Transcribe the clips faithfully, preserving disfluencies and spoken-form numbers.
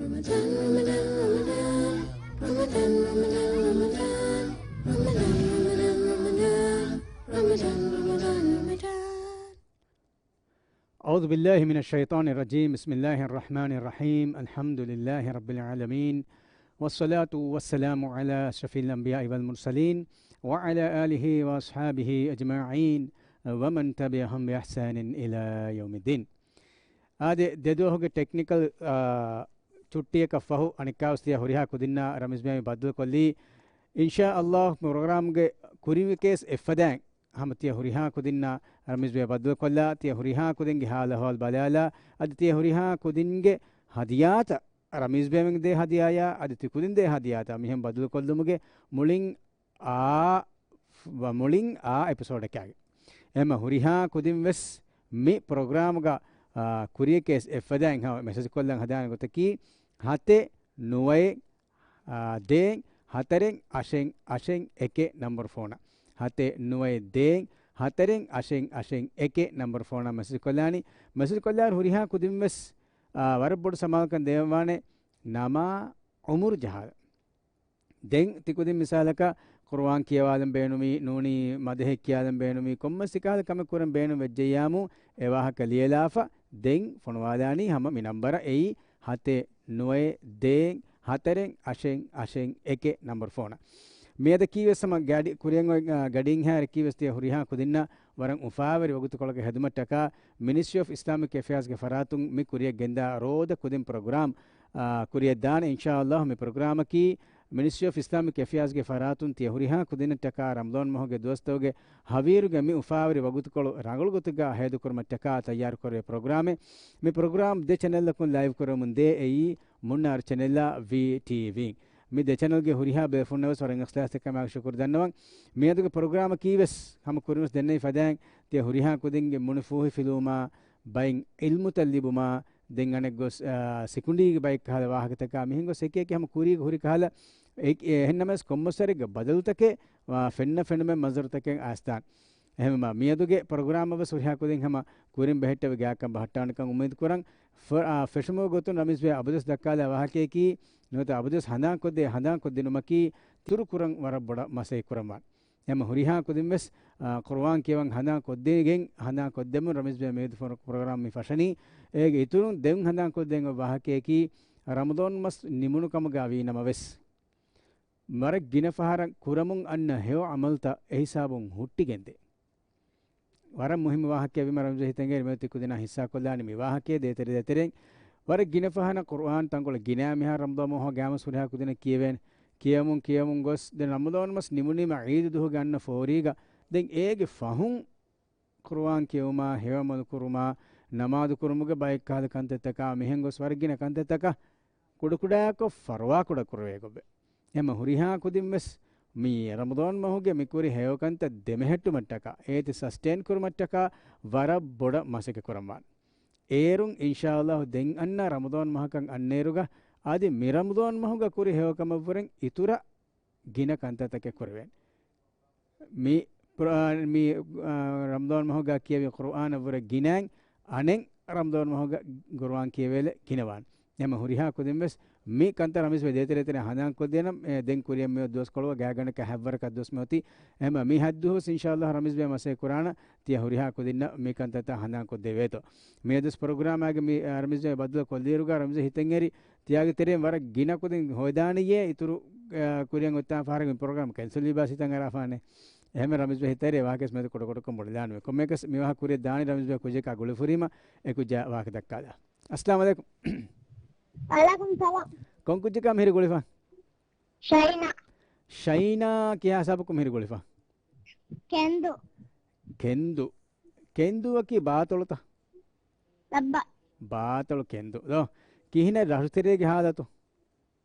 أعوذ بالله من الشيطان الرجيم. بسم الله الرحمن الرحيم. الحمد لله رب العالمين. والصلاة والسلام على أشرف الأنبياء والمرسلين وعلى آله وأصحابه أجمعين ومن تبعهم بإحسان إلى يوم الدين. އާދެ، ދެދުވަހުގެ ޓެކްނިކަލް، އާ، ޗުއްޓީއަކަށް ފަހު އަނެއްކާވެސް ތިޔަ ހުރިހާ ކުދިންނާ ރަމީޒް ބޭ މި ބައްދަލުކޮށްލީ. އިންޝާ ﷲ، ޕްރޮގްރާމްގެ ކުރިން ވެސް އެއްފަދައިން ހަމަ ތިޔަ ހުރިހާ ކުދިންނާ ރަމީޒް ބޭ ބައްދަލުކޮށްލާ، ތިޔަ ހުރިހާ ކުދިންގެ ހާލު އަހުވާލު ބަލާލާ، އަދި ތިޔަ ހުރިހާ ކުދިންގެ ހަދިޔާތައް، ރަމީޒް ބޭމެން ދޭ ހަދިޔާޔާ އަދި ތި ކުދިން ދޭ ހަދިޔާތައް މިހެން ބަދަލުކޮށްލުމުގެ މުޅިން އާ، މުޅިން އާ އެޕިސޯޑަކާގެ. އެހެންމަ ހުރިހާ ކުދިން ވެސް މި ޕްރޮގްރާމްގަ، އާ، ކުރިޔަކޭސް އެއްފަދައިން ހަމަ މެސެޖް ކޮށްލަން ހަދާނެ ގޮތަކީ، ހަތެއް ނުވައެއް، އާ، ދޭއް ހަތަރެއް އަށެއް އަށެއް އެކެއް ނަންބަރު ފޯނަށް. ހަތެއް ނުވައެއް ދޭއް ހަތަރެއް އަށެއް އަށެއް އެކެއް ނަންބަރު ފޯނަށް މެސެޖް ކޮށްލާނީ. މެސެޖް ކޮށްލާއިރު ހުރިހާ ކުދިން ވެސް، އާ، ވަރަށް ބޮޑު ސަމާލުކަން ދޭންވާނެ ނަމާ އުމުރު ޖަހާލަން. ދެން ތިކުދިން މިސާލަކަށް ޤުރުއާން ކިޔަވާލަން ބޭނުމީ، ނޫނީ މަދަހެއް ކިޔާލަން ބޭނުމީ، ކޮންމެސް އެކަހަލަ ކަމެއް ކުރަން ބޭނުން ވެއްޖެއްޔާމު، އެ ވާހަކަ ލިޔެލާފަ ދެން ފޮނުވާލާނީ ހަމަ މި ނަންބަރަށް. އެއީ ހަތެއް ނުވައެއް ދޭއް ހަތަރެއް އަށެއް އަށެއް އެކެއް ނަންބަރު ފޯނަށް. މިއަދަ ކީވެސް ހަމަ ގަޑި ކުރިއަށް އޮތް، އާ، ގަޑިއިން ހާރެ ކީވެސް ތިޔަ ހުރިހާ ކުދިންނަށް ވަރަށް އުފާވެރި ވަގުތުކޮޅަކަށް ހެދުމަށްޓަކާ މިނިސްޓްރީ އޮފް އިސްލާމިކް އެފެއާޒްގެ ފަރާތުން މި ކުރިއަށް ގެންދާ ރޯދަ ކުދިން ޕްރޮގްރާމް، އާ، ކުރިއަށް ދާނެ އިންޝާﷲ. މި ޕްރޮގްރާމަކީ މިނިސްޓްރީ އޮފް އިސްލާމިކް އެފެއާޒްގެ ފަރާތުން ތިޔަ ހުރިހާ ކުދިންނަށްޓަކާ ރަމަޟާން މަހުގެ ދުވަސްތަކުގެ ހަވީރުގެ މި އުފާވެރި ވަގުތުކޮޅު ރަނގަޅު ގޮތުގަ ހޭދަކުރުމަށްޓަކާ ތައްޔާރުކުރެވޭ ޕްރޮގްރާމެއް. މި ޕްރޮގްރާމް ދެ ޗެނެލްއަކުން ލައިވް ކުރަމުން ދޭ. އެއީ މުންނާރު ޗެނެލްއާ ވީ ޓީވީ. މި ދެ ޗެނެލްގެ ހުރިހާ ބޭފުޅުންނަށް ވެސް ވަރަށް އިޚްލާޞްތެރިކަމާއެކު ޝުކުރު ދަންނަވަން. މިއަދުގެ ޕްރޮގްރާމަކީ ވެސް ހަމަ ކުރިން ވެސް ދެންނެވި ފަދައިން ތިޔަ ހުރިހާ ކުދިންގެ މުނި ފޫހިފިލުވުމާ، ބައިން ޢިލްމުތައް ލިބުމާ، ދެން އަނެއް ގޮސް، އާ، ސިކުނޑީގެ ބައެއް ކަހަލަ ވާހަކަތަކާ މިހެން ގޮސް އެކި އެކި ހަމަ ކުރީގެ ހުރި ކަހަލަ އެ-، އެހެންނަމަވެސް ކޮންމެސް ވަރެއްގެ ބަދަލުތަކެއް، އާ، ފެންނަ ފެނުމެއް މަންޒަރުތަކެއް އައިސްދާނެ. އެހެންވީމާ، މިއަދުގެ ޕްރޮގްރާމަށް ވެސް ހުރިހާ ކުދިން ހަމަ ކުރިން ބެހެއްޓެވި ގާތްކަން ބަހައްޓާނެކަން އުއްމީދު ކުރަން. ފަ-، އާ، ފެށުމުގެ ގޮތުން ރަމީޒް ބޭ އަބަދުވެސް ދައްކާލާ ވާހަކަޔަކީ، ނުވަތަ އަބަދުވެސް ހަނދާންކޮށްދޭ ހަނދާންކޮށްދިނުމަކީ، ތިއުރު ކުރަން ވަރަށް ބޮޑަށް މަސައްކަތް ކުރަންވާނެ. އެހެންމަ ހުރިހާ ކުދިން ވެސް، އާ، ޤުރުއާން ކިޔަވަން ހަނދާން ކޮށްދޭގެން، ހަނދާން ކޮށްދެމުން ރަމީޒް ބޭ މިއަދު ފޮނު ޕްރޮގްރާމް މި ފަށަނީ. އޭގެ އިތުރުން ދެން ހަނދާން ކޮށްދޭން އޮތް ވާހަކަޔަކީ، ރަމަޟާން މަސް ނިމުނު ކަމުގަ ވީ ނަމަވެސް، ވަރަށް ގިނަ ފަހަރަށް ކުރަމުން އަންނަ ހެޔޮ ޢަމަލުތައް އެހިސާބުން ހުއްޓިގެންދޭ. ވަރަށް މުހިއްމު ވާހަކައެއް ވީމަ ރަމީޒް ބޭ ހިތަށް އެރި މިއޮތީ ކުދިންނާ ހިއްސާކޮށްލާނީ މި ވާހަކައެއް ދޭތެރެ ދޭތެރެއިން. ވަރަށް ގިނަ ފަހަރަށް ޤުރުއާން ތަންކޮޅެއް ގިނަ މިހާރު ރަމަޟާން މަހު ގާމަސް ހުރިހާ ކުދިންނަށް ކިޔެވޭނެ. ކިޔަމުން ކިޔަމުން ގޮސް ދެން ރަމަޟާން މަސް ނިމުނީމަ ޢީދު ދުވަހުގެ އަންނަ ފޯރީގަ ދެން އޭގެ ފަހުން ޤުރުއާން ކިޔެވުމާ، ހެޔޮ ޢަމަލު ކުރުމާ، ނަމާދު ކުރުމުގެ ބައެއް ކަހަލަ ކަންތައްތަކާ މިހެން ގޮސް ވަރަށް ގިނަ ކަންތައްތަކަށް ކުޑަކުޑައަކަށް ފަރުވާކުޑަ ކުރެވޭ ގޮތްވޭ. އެހެންމަ ހުރިހާ ކުދިން ވެސް މި ރަމަޟާން މަހުގެ މި ކުރި ހެޔޮ ކަންތައް ދެމެހެއްޓުމަށްޓަކާ، އޭތި ސަސްޓެއިން ކުރުމަށްޓަކާ ވަރަށް ބޮޑަށް މަސައްކަތް ކުރަންވާނެ. އޭރުން އިންޝާﷲ ދެން އަންނަ ރަމަޟާން މަހަކަށް އަންނައިރުގަ އަދި މި ރަމަޟާން މަހުގަ ކުރި ހެޔޮ ކަމަށްވުރެން އިތުރަށް ގިނަ ކަންތައްތަކެއް ކުރެވޭނެ. މި ޕްރޮ-، މި، އާ، ރަމަޟާން މަހުގަ ކިޔެވި ޤުރުއާނަށްވުރެ ގިނައިން އަނެއް ރަމަޟާން މަހުގަ ޤުރުއާން ކިޔެވޭލެ ގިނަވާނެ. އެހެންމަ ހުރިހާ ކުދިން ވެސް މި ކަންތައް ރަމީޒް ބޭ ދޭތެރޭ ދޭތެރޭ ހަނދާންކޮށްދޭނަން. އެ، ދެން ކުރިއަށް މިއޮތް ދުވަސްކޮޅުގަ ގާތްގަނޑަކަށް ހަތްވަރަކަށް ދުވަސް މިއޮތީ. އެހެންމަ މި ހަތްދުވަހު ވެސް އިންޝާﷲ ރަމީޒް ބޭ މަސައްކަތް ކުރާނަން ތިޔަ ހުރިހާ ކުދިންނަށް މި ކަންތައްތައް ހަނދާންކޮށްދެވޭތޯ. މިއަދު ވެސް ޕްރޮގްރާމާގެ މި، އާ، ރަމީޒް ބޭ ބައްދަލުކޮށްލިއިރުގަ ރަމީޒް ހިތަށްއެރި ތިޔާގެ ތެރެއިން ވަރަށް ގިނަ ކުދިން ހޯދާނެޔޭ އިތުރު، އާ، ކުރިއަށް އޮތްތާ ފަހަރަށް މި ޕްރޮގްރާމް ކެންސަލް ވީބާ ހިތަށް އަރާފާނެ. އެހެންމެ ރަމީޒް ބޭ ހިތަށް އެރި ވާހަކަ ވެސް މިއަދު ކުޑަކުޑަކޮށް ބުނެލާނަމޭ. ކޮންމެއަކަސް މި ވާހަކަ ކުރިއަށް ދާނީ ރަމީޒް ބޭ ކުއްޖަކާ ގުޅިފަ ހުރީމަ އެ ކުއްޖާ ވާހަކަ ދައްކާލާ. އައްސަލާމު ޢަލައިކުމް. ވަޢަލައިކުމް ސަލާމް. ކޮން ކުއްޖަކާ މިހިރީ ގުޅިފަ؟ ޝައިނާ. ޝައިނާ ކިހާ ހިސާބަކުން މިހިރީ ގުޅިފަ؟ ކެންދު. ކެންދު. ކެންދުއަކީ ބާތޮޅުތަ؟ ލައްބަ. ބާތޮޅު ކެންދު ދޯ. ކިހިނެއް ރަށުތެރޭގެ ހާލަތު؟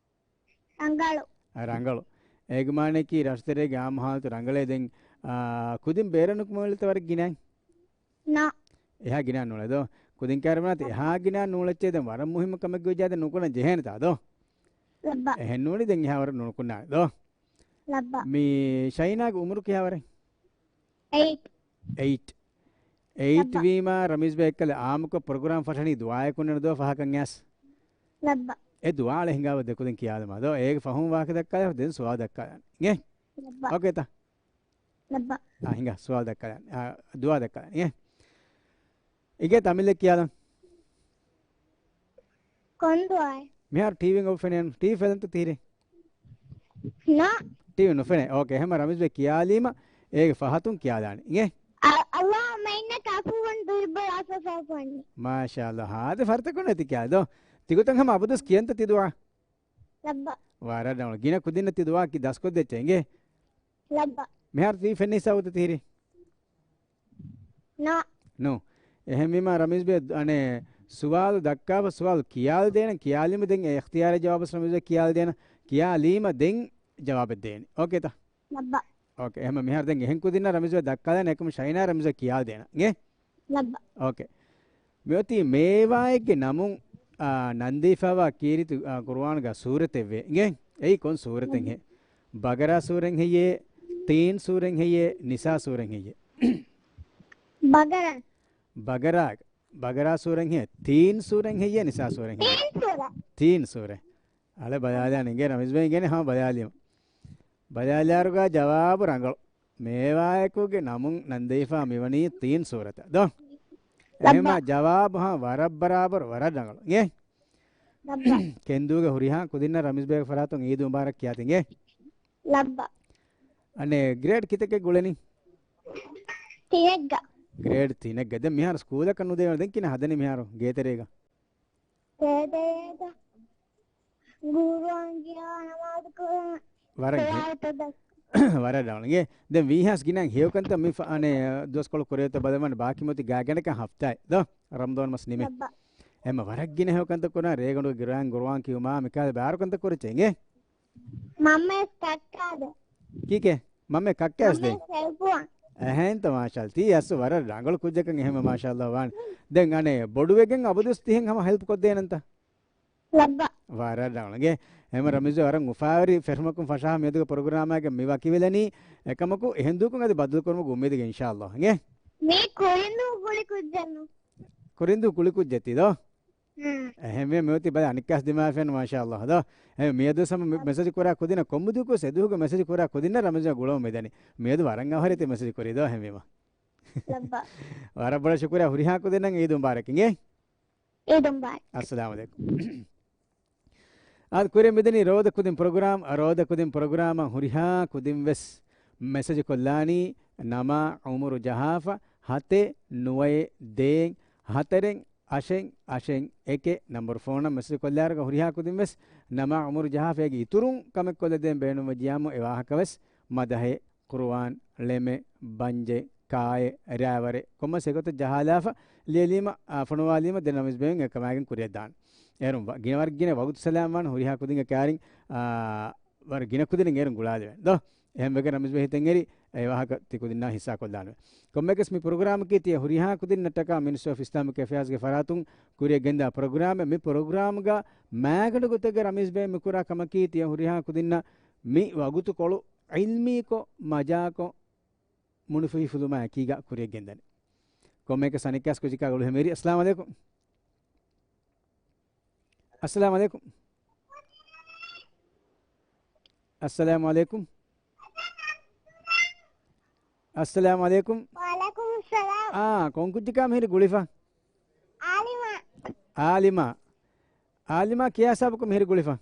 ރަނގަޅު. އަ، ރަނގަޅު. އޭގެ މާނައަކީ ރަށުތެރޭގެ އާއްމު ހާލަތު ރަނގަޅޭ. ދެން، އާ، ކުދިން ބޭރަށް ނުކުމެވިލަތަ ވަރަށް ގިނައިން؟ ނާ. އެހާ ގިނަ ނޫޅޭ ދޯ. ކުދިން ކައިރިވަނާތި އެހާ ގިނަ ނޫޅެއްޗޭ. ދެން ވަރަށް މުހިއްމު ކަމެއްގެ ވެއްޖާ ދެން ނުކުންނަން ޖެހޭނެތާ ދޯ؟ ލައްބަ. އެހެން ނޫނީ ދެން އެހާ ވަރަށް ނުކުންނާނެ ދޯ؟ ލައްބަ. މި ޝައިނާގެ އުމުރު ކިހާވަރެއް؟ އެއިޓް. އެއިޓް. އެއިޓް ލައްބަ. ވީމާ ރަމީޒް ބޭ އެއްކަލަ އާއްމުކޮށް ޕްރޮގްރާމް ފަށަނީ ދުޢާއެއް ކުންނަން ދޯ ފަހަކަށް އައިސް. ލައްބަ. އެ ދުޢާއަށް ހިނގާ ދެކުދިން ކިޔާލަމާ ދޯ. އޭގެ ފަހުން ވާހަކަ ދައްކާލާ ދެން ސުވާލު ދައްކާލާނެ. އިނގޭ؟ ލައްބަ. އޯކޭތަ؟ ލައްބަ. އާ، ހިނގާ ސުވާލު ދައްކާލާނެ. އާ، ދުޢާ ދައްކާލާނެ. އިނގޭ؟ އިނގޭ ތަ އަމިއްލަ ކިޔާލަން. ކޮން ދުޢާއެއް؟ މިހާރު ޓީވީން އޮބު ފެނޭނު. ޓީވީ ފެލަންތަ ތިހިރީ؟ ނޯ. ޓީވީ ނުފެނޭ. އޯކޭ. އެހެމަ ރަމީޒް ބޭ ކިޔާލީމަ އޭގެ ފަހަތުން ކިޔާލާނެ. އިނގޭ؟ އަ-، اللهم إنك عفو تحب العفو فاعف عني. މާޝާﷲ. ހާދަ ފަރިތަކުން ނެތި ކިޔާ ދޯ. ތިގޮތަށް ހަމަ އަބަދުސް ކިޔަންތަ ތި ދުޢާ؟ ލައްބަ. ވަރަށް ރަނގަޅު. ގިނަ ކުދިންނަށް ތި ދުޢާއަކީ ދަސްކޮށްދެއްޗޭ އިނގޭ؟ ލައްބަ. މިހާރު ތި ފެންނަ ހިސާބުތަ ތިހިރީ؟ ނޯ. ނޫ. އެހެންވީމާ ރަމީޒް ބޭ އަނެއް ސުވާލު ދައްކާފަ ސުވާލު ކިޔާލަދޭނަން، ކިޔާލީމަ ދެން އެ އިޚްތިޔާރީ ޖަވާބު ރަމީޒް ބޭ ކިޔާލަދޭނަން، ކިޔާލީމަ ދެން ޖަވާބެއް ދޭނެ. އޯކޭތަ؟ ލައްބަ. އޯކޭ. އެހެމަ މިހާރު ދެން އެހެން ކުދިންނަށް ރަމީޒް ބޭ ދައްކާލާނެ އެކަމު ޝައިނާ ރަމީޒް ބޭ ކިޔާލަދޭނަން. އިނގޭ؟ ލައްބަ. އޯކޭ. މިއޮތީ މޭވާއެއްގެ ނަމުން، އާ، ނަންދީފައިވާ ކީރިތި، އާ، ޤުރުއާންގަ ސޫރަތެއްވޭ. އިނގޭ؟ އެއީ ކޮން ސޫރަތެއްހޭ؟ ބަގަރާ ސޫރަތްހެއްޔޭ؟ ތީން ސޫރަތްހެއްޔޭ؟ ނިސާ ސޫރަތްހެއްޔޭ؟ ބަގަރާ. ބަގަރާ، ބަގަރާ ސޫރަތްހެއްޔޭ؟ ތީން ސޫރަތްހެއްޔޭ؟ ނިސާ ސޫރަތްހެއްޔޭ؟ ތީން ސޫރަތް. ތީން ސޫރަތް. އަޅެ ބަލާލާނެ އިނގޭ ރަމީޒް ބޭ އިނގޭނެ ހަމަ ބަލާލީމަ. ބަލާލާއިރުގަ ޖަވާބު ރަނގަޅު. މޭވާއެކުގެ ނަމުން ނަންދެވިފާ މިވަނީ ތީން ސޫރަތަށް ދޯ. ލައްބަ. އެހެމަ ޖަވާބު ހާ ވަރަށް ބަރާބަރު ވަރަށް ރަނގަޅު. އިނގޭ؟ ލައްބަ. ކެންދޫގެ ހުރިހާ ކުދިންނަށް ރަމީޒް ބޭގެ ފަރާތުން އީދު މުބާރަކް ކިޔާތި އިނގޭ؟ ލައްބަ. އަނެއް ގްރޭޑް ކިތަކެއް ގުޅެނީ؟ ތިނެއްގަ. ގްރޭޑް ތިނެއްގަ. ދެން މިހާރު ސްކޫލަކަށް ނުދޭނެ. ދެން ކިހިނެއް ހަދަނީ މިހާރު ގޭތެރޭގަ؟ ގޭތެރޭގަ ގުރުއާން ކިޔާ ނަމާދު ކުރާ. ވަރަށް ގި-، ސަލާތު ދައްކާ. ވަރަށް ރަނގަޅު. އިނގޭ؟ ދެން ވީހާސް ގިނަ ހެޔޮކަންތައް މި ފަ-، އަނެއް ދުވަސްކޮޅު ކުރިއަށް ބަލަމަން ބާކީ މިއޮތީ ގާތްގަނޑަކަށް ހަފްތާއެއް ދޯ؟ ރަމަޟާން މަސް ނިމޭ. ލައްބަ. އެމަ ވަރަށް ގިނަ ހެޔޮކަންތައް ކުރާ ރޭގަނޑުގެ ގުރުއާން، ގުރުއާން ކިޔުމާ މިކާލަ ބާރުކަންތައް ކުރެއްޗޭ އިނގޭ؟ މަންމަޔަސް ކައްކާދެ. ކީކޭ؟ މަންމަ ކައްކާސް ދޭ. މަންމަޔަސް ހެލްޕުވާ. އެހެންތަ މާޝާﷲ. ތީ އަސް ވަރަށް ރަނގަޅު ކުއްޖަކަށް އެހެން މާޝާﷲ ވާނެ. ދެން އަނެއް ބޮޑުވެގެން އަބަދުސް ތިހެން ހަމަ ހެލްޕް ކޮށްދޭނަންތަ؟ ލައްބަ. ވަރަށް ރަނގަޅު. އެހެމަ ރަމީޒް ވަރަށް އުފާވެރި ފެށުމަކުން ފަށާ މިއަދުގެ ޕްރޮގްރާމާގެ މި ވަކިވެލަނީ. އެކަމަކު އެހެން ދުވަހަކުން އަދި ބައްދަލުކުރުމުގެ އުއްމީދުގަ އިންޝާﷲ. އިނގޭ؟ މީ ކުރިންދޫ ގުޅި ކުއްޖެއްނު. ކުރިންދޫ ގުޅި ކުއްޖެއް ތީ ދޯ؟ ހުން. އެހެންވެ މިއޮތީ ބަލަ އަނެއްކާސް ދިމާވެފެން މާޝާﷲ ދޯ. އެ މިއަދު ސަމ މެ-، މެސެޖް ކުރާ ކުދިންނަށް ކޮންމެ ދުވަހަކުވެސް އެދުވަހުގެ މެސެޖް ކުރާ ކުދިންނަށް ރަމަޟާން ގުޅަމުން މިދަނީ. މިއަދު ވަރަށް އަވަހަށް ތި މެސެޖް ކުރީ ދޯ އެހެންވީމަ. ލައްބަ. ވަރަށް ބޮޑަށް ޝުކުރިއްޔާ ހުރިހާ ކުދިންނަށް އީދު މުބާރަކް އިނގޭ. އީދު މުބާރަކް. އައްސަލާމު ޢަލައިކުމް. އާދެ، ކުރިން މިދަނީ ރޯދަ ކުދިން ޕްރޮގްރާމް، ރޯދަ ކުދިން ޕްރޮގްރާމަށް ހުރިހާ ކުދިން ވެސް މެސެޖް ކޮށްލާނީ ނަމާ އުމުރު ޖަހާފަ ހަތެއް ނުވައެއް ދޭއް ހަތަރެއް އަށެއް އަށެއް އެކެއް ނަންބަރު ފޯނަށް މެސެޖް ކޮށްލާއިރުގަ ހުރިހާ ކުދިން ވެސް ނަމާ އުމުރު ޖަހާފަ އޭގެ އިތުރުން ކަމެއް ކޮށްލަދޭން ބޭނުންވެއްޖިއްޔާމު އެ ވާހަކަ ވެސް މަދަހެއް، ޤުރުއާން، ޅެމެއް، ބަންޖެއް، ކާއެއް، ރާވަރެއް، ކޮންމެސް އެގޮތަށް ޖަހާލާފަ ލިޔެލީމަ، އާ، ފޮނުވާލީމަ ދެން ރަމީޒް ބޭގެން އެކަމާގެން ކުރިއަށް ދާން. އޭރުން ވަ-، ގިނަ ވަރަށް ގިނަ ވަގުތު ސަލާމްވާން ހުރިހާ ކުދިންގެ ކާރިން، އާ، ވަރަށް ގިނަ ކުދިން އޭރުން ގުޅާލެވޭން ދޯ. އެހެންވެގެން ރަމީޒް ބޭ ހިތެއް އެރި އެ ވާހަކަ ތި ކުދިންނާ ހިއްސާ ކޮށްލާނެ. ކޮންމެއަކަސް މި ޕްރޮގްރާމަކީ ތިޔަ ހުރިހާ ކުދިންނަށްޓަކާ މިނިސްޓްރީ އޮފް އިސްލާމިކް އެފެއާޒްގެ ފަރާތުން ކުރިއަށް ގެންދާ ޕްރޮގްރާމެއް. މި ޕްރޮގްރާމްގަ މާގަނޑު ގޮތެއްގަ ރަމީޒް ބޭ މި ކުރާ ކަމަކީ ތިޔަ ހުރިހާ ކުދިންނަށް މި ވަގުތުކޮޅު ޢިލްމީކޮށް، މަޖާކޮށް، މުނިފުހިފުލުމާ އެކީގަ ކުރިއަށް ގެންދަނީ. ކޮންމެއަކަސް އަނެއްކާސް ކުޖިކާ ގުޅު ހެމިރި. އައްސަލާމު ޢަލައިކުމް. އައްސަލާމު ޢަލައިކުމް. އައްސަލާމު ޢަލައިކުމް. އައްސަލާމު ޢަލައިކުމް. ވަޢަލައިކުމުއްސަލާމް. އާ، ކޮން ކުއްޖަކާ މިހިރި ގުޅިފަ؟ އާލިމާ. އާލިމާ. އާލިމާ ކިޔާ ހިސާބަކުން މިހިރި ގުޅިފަ؟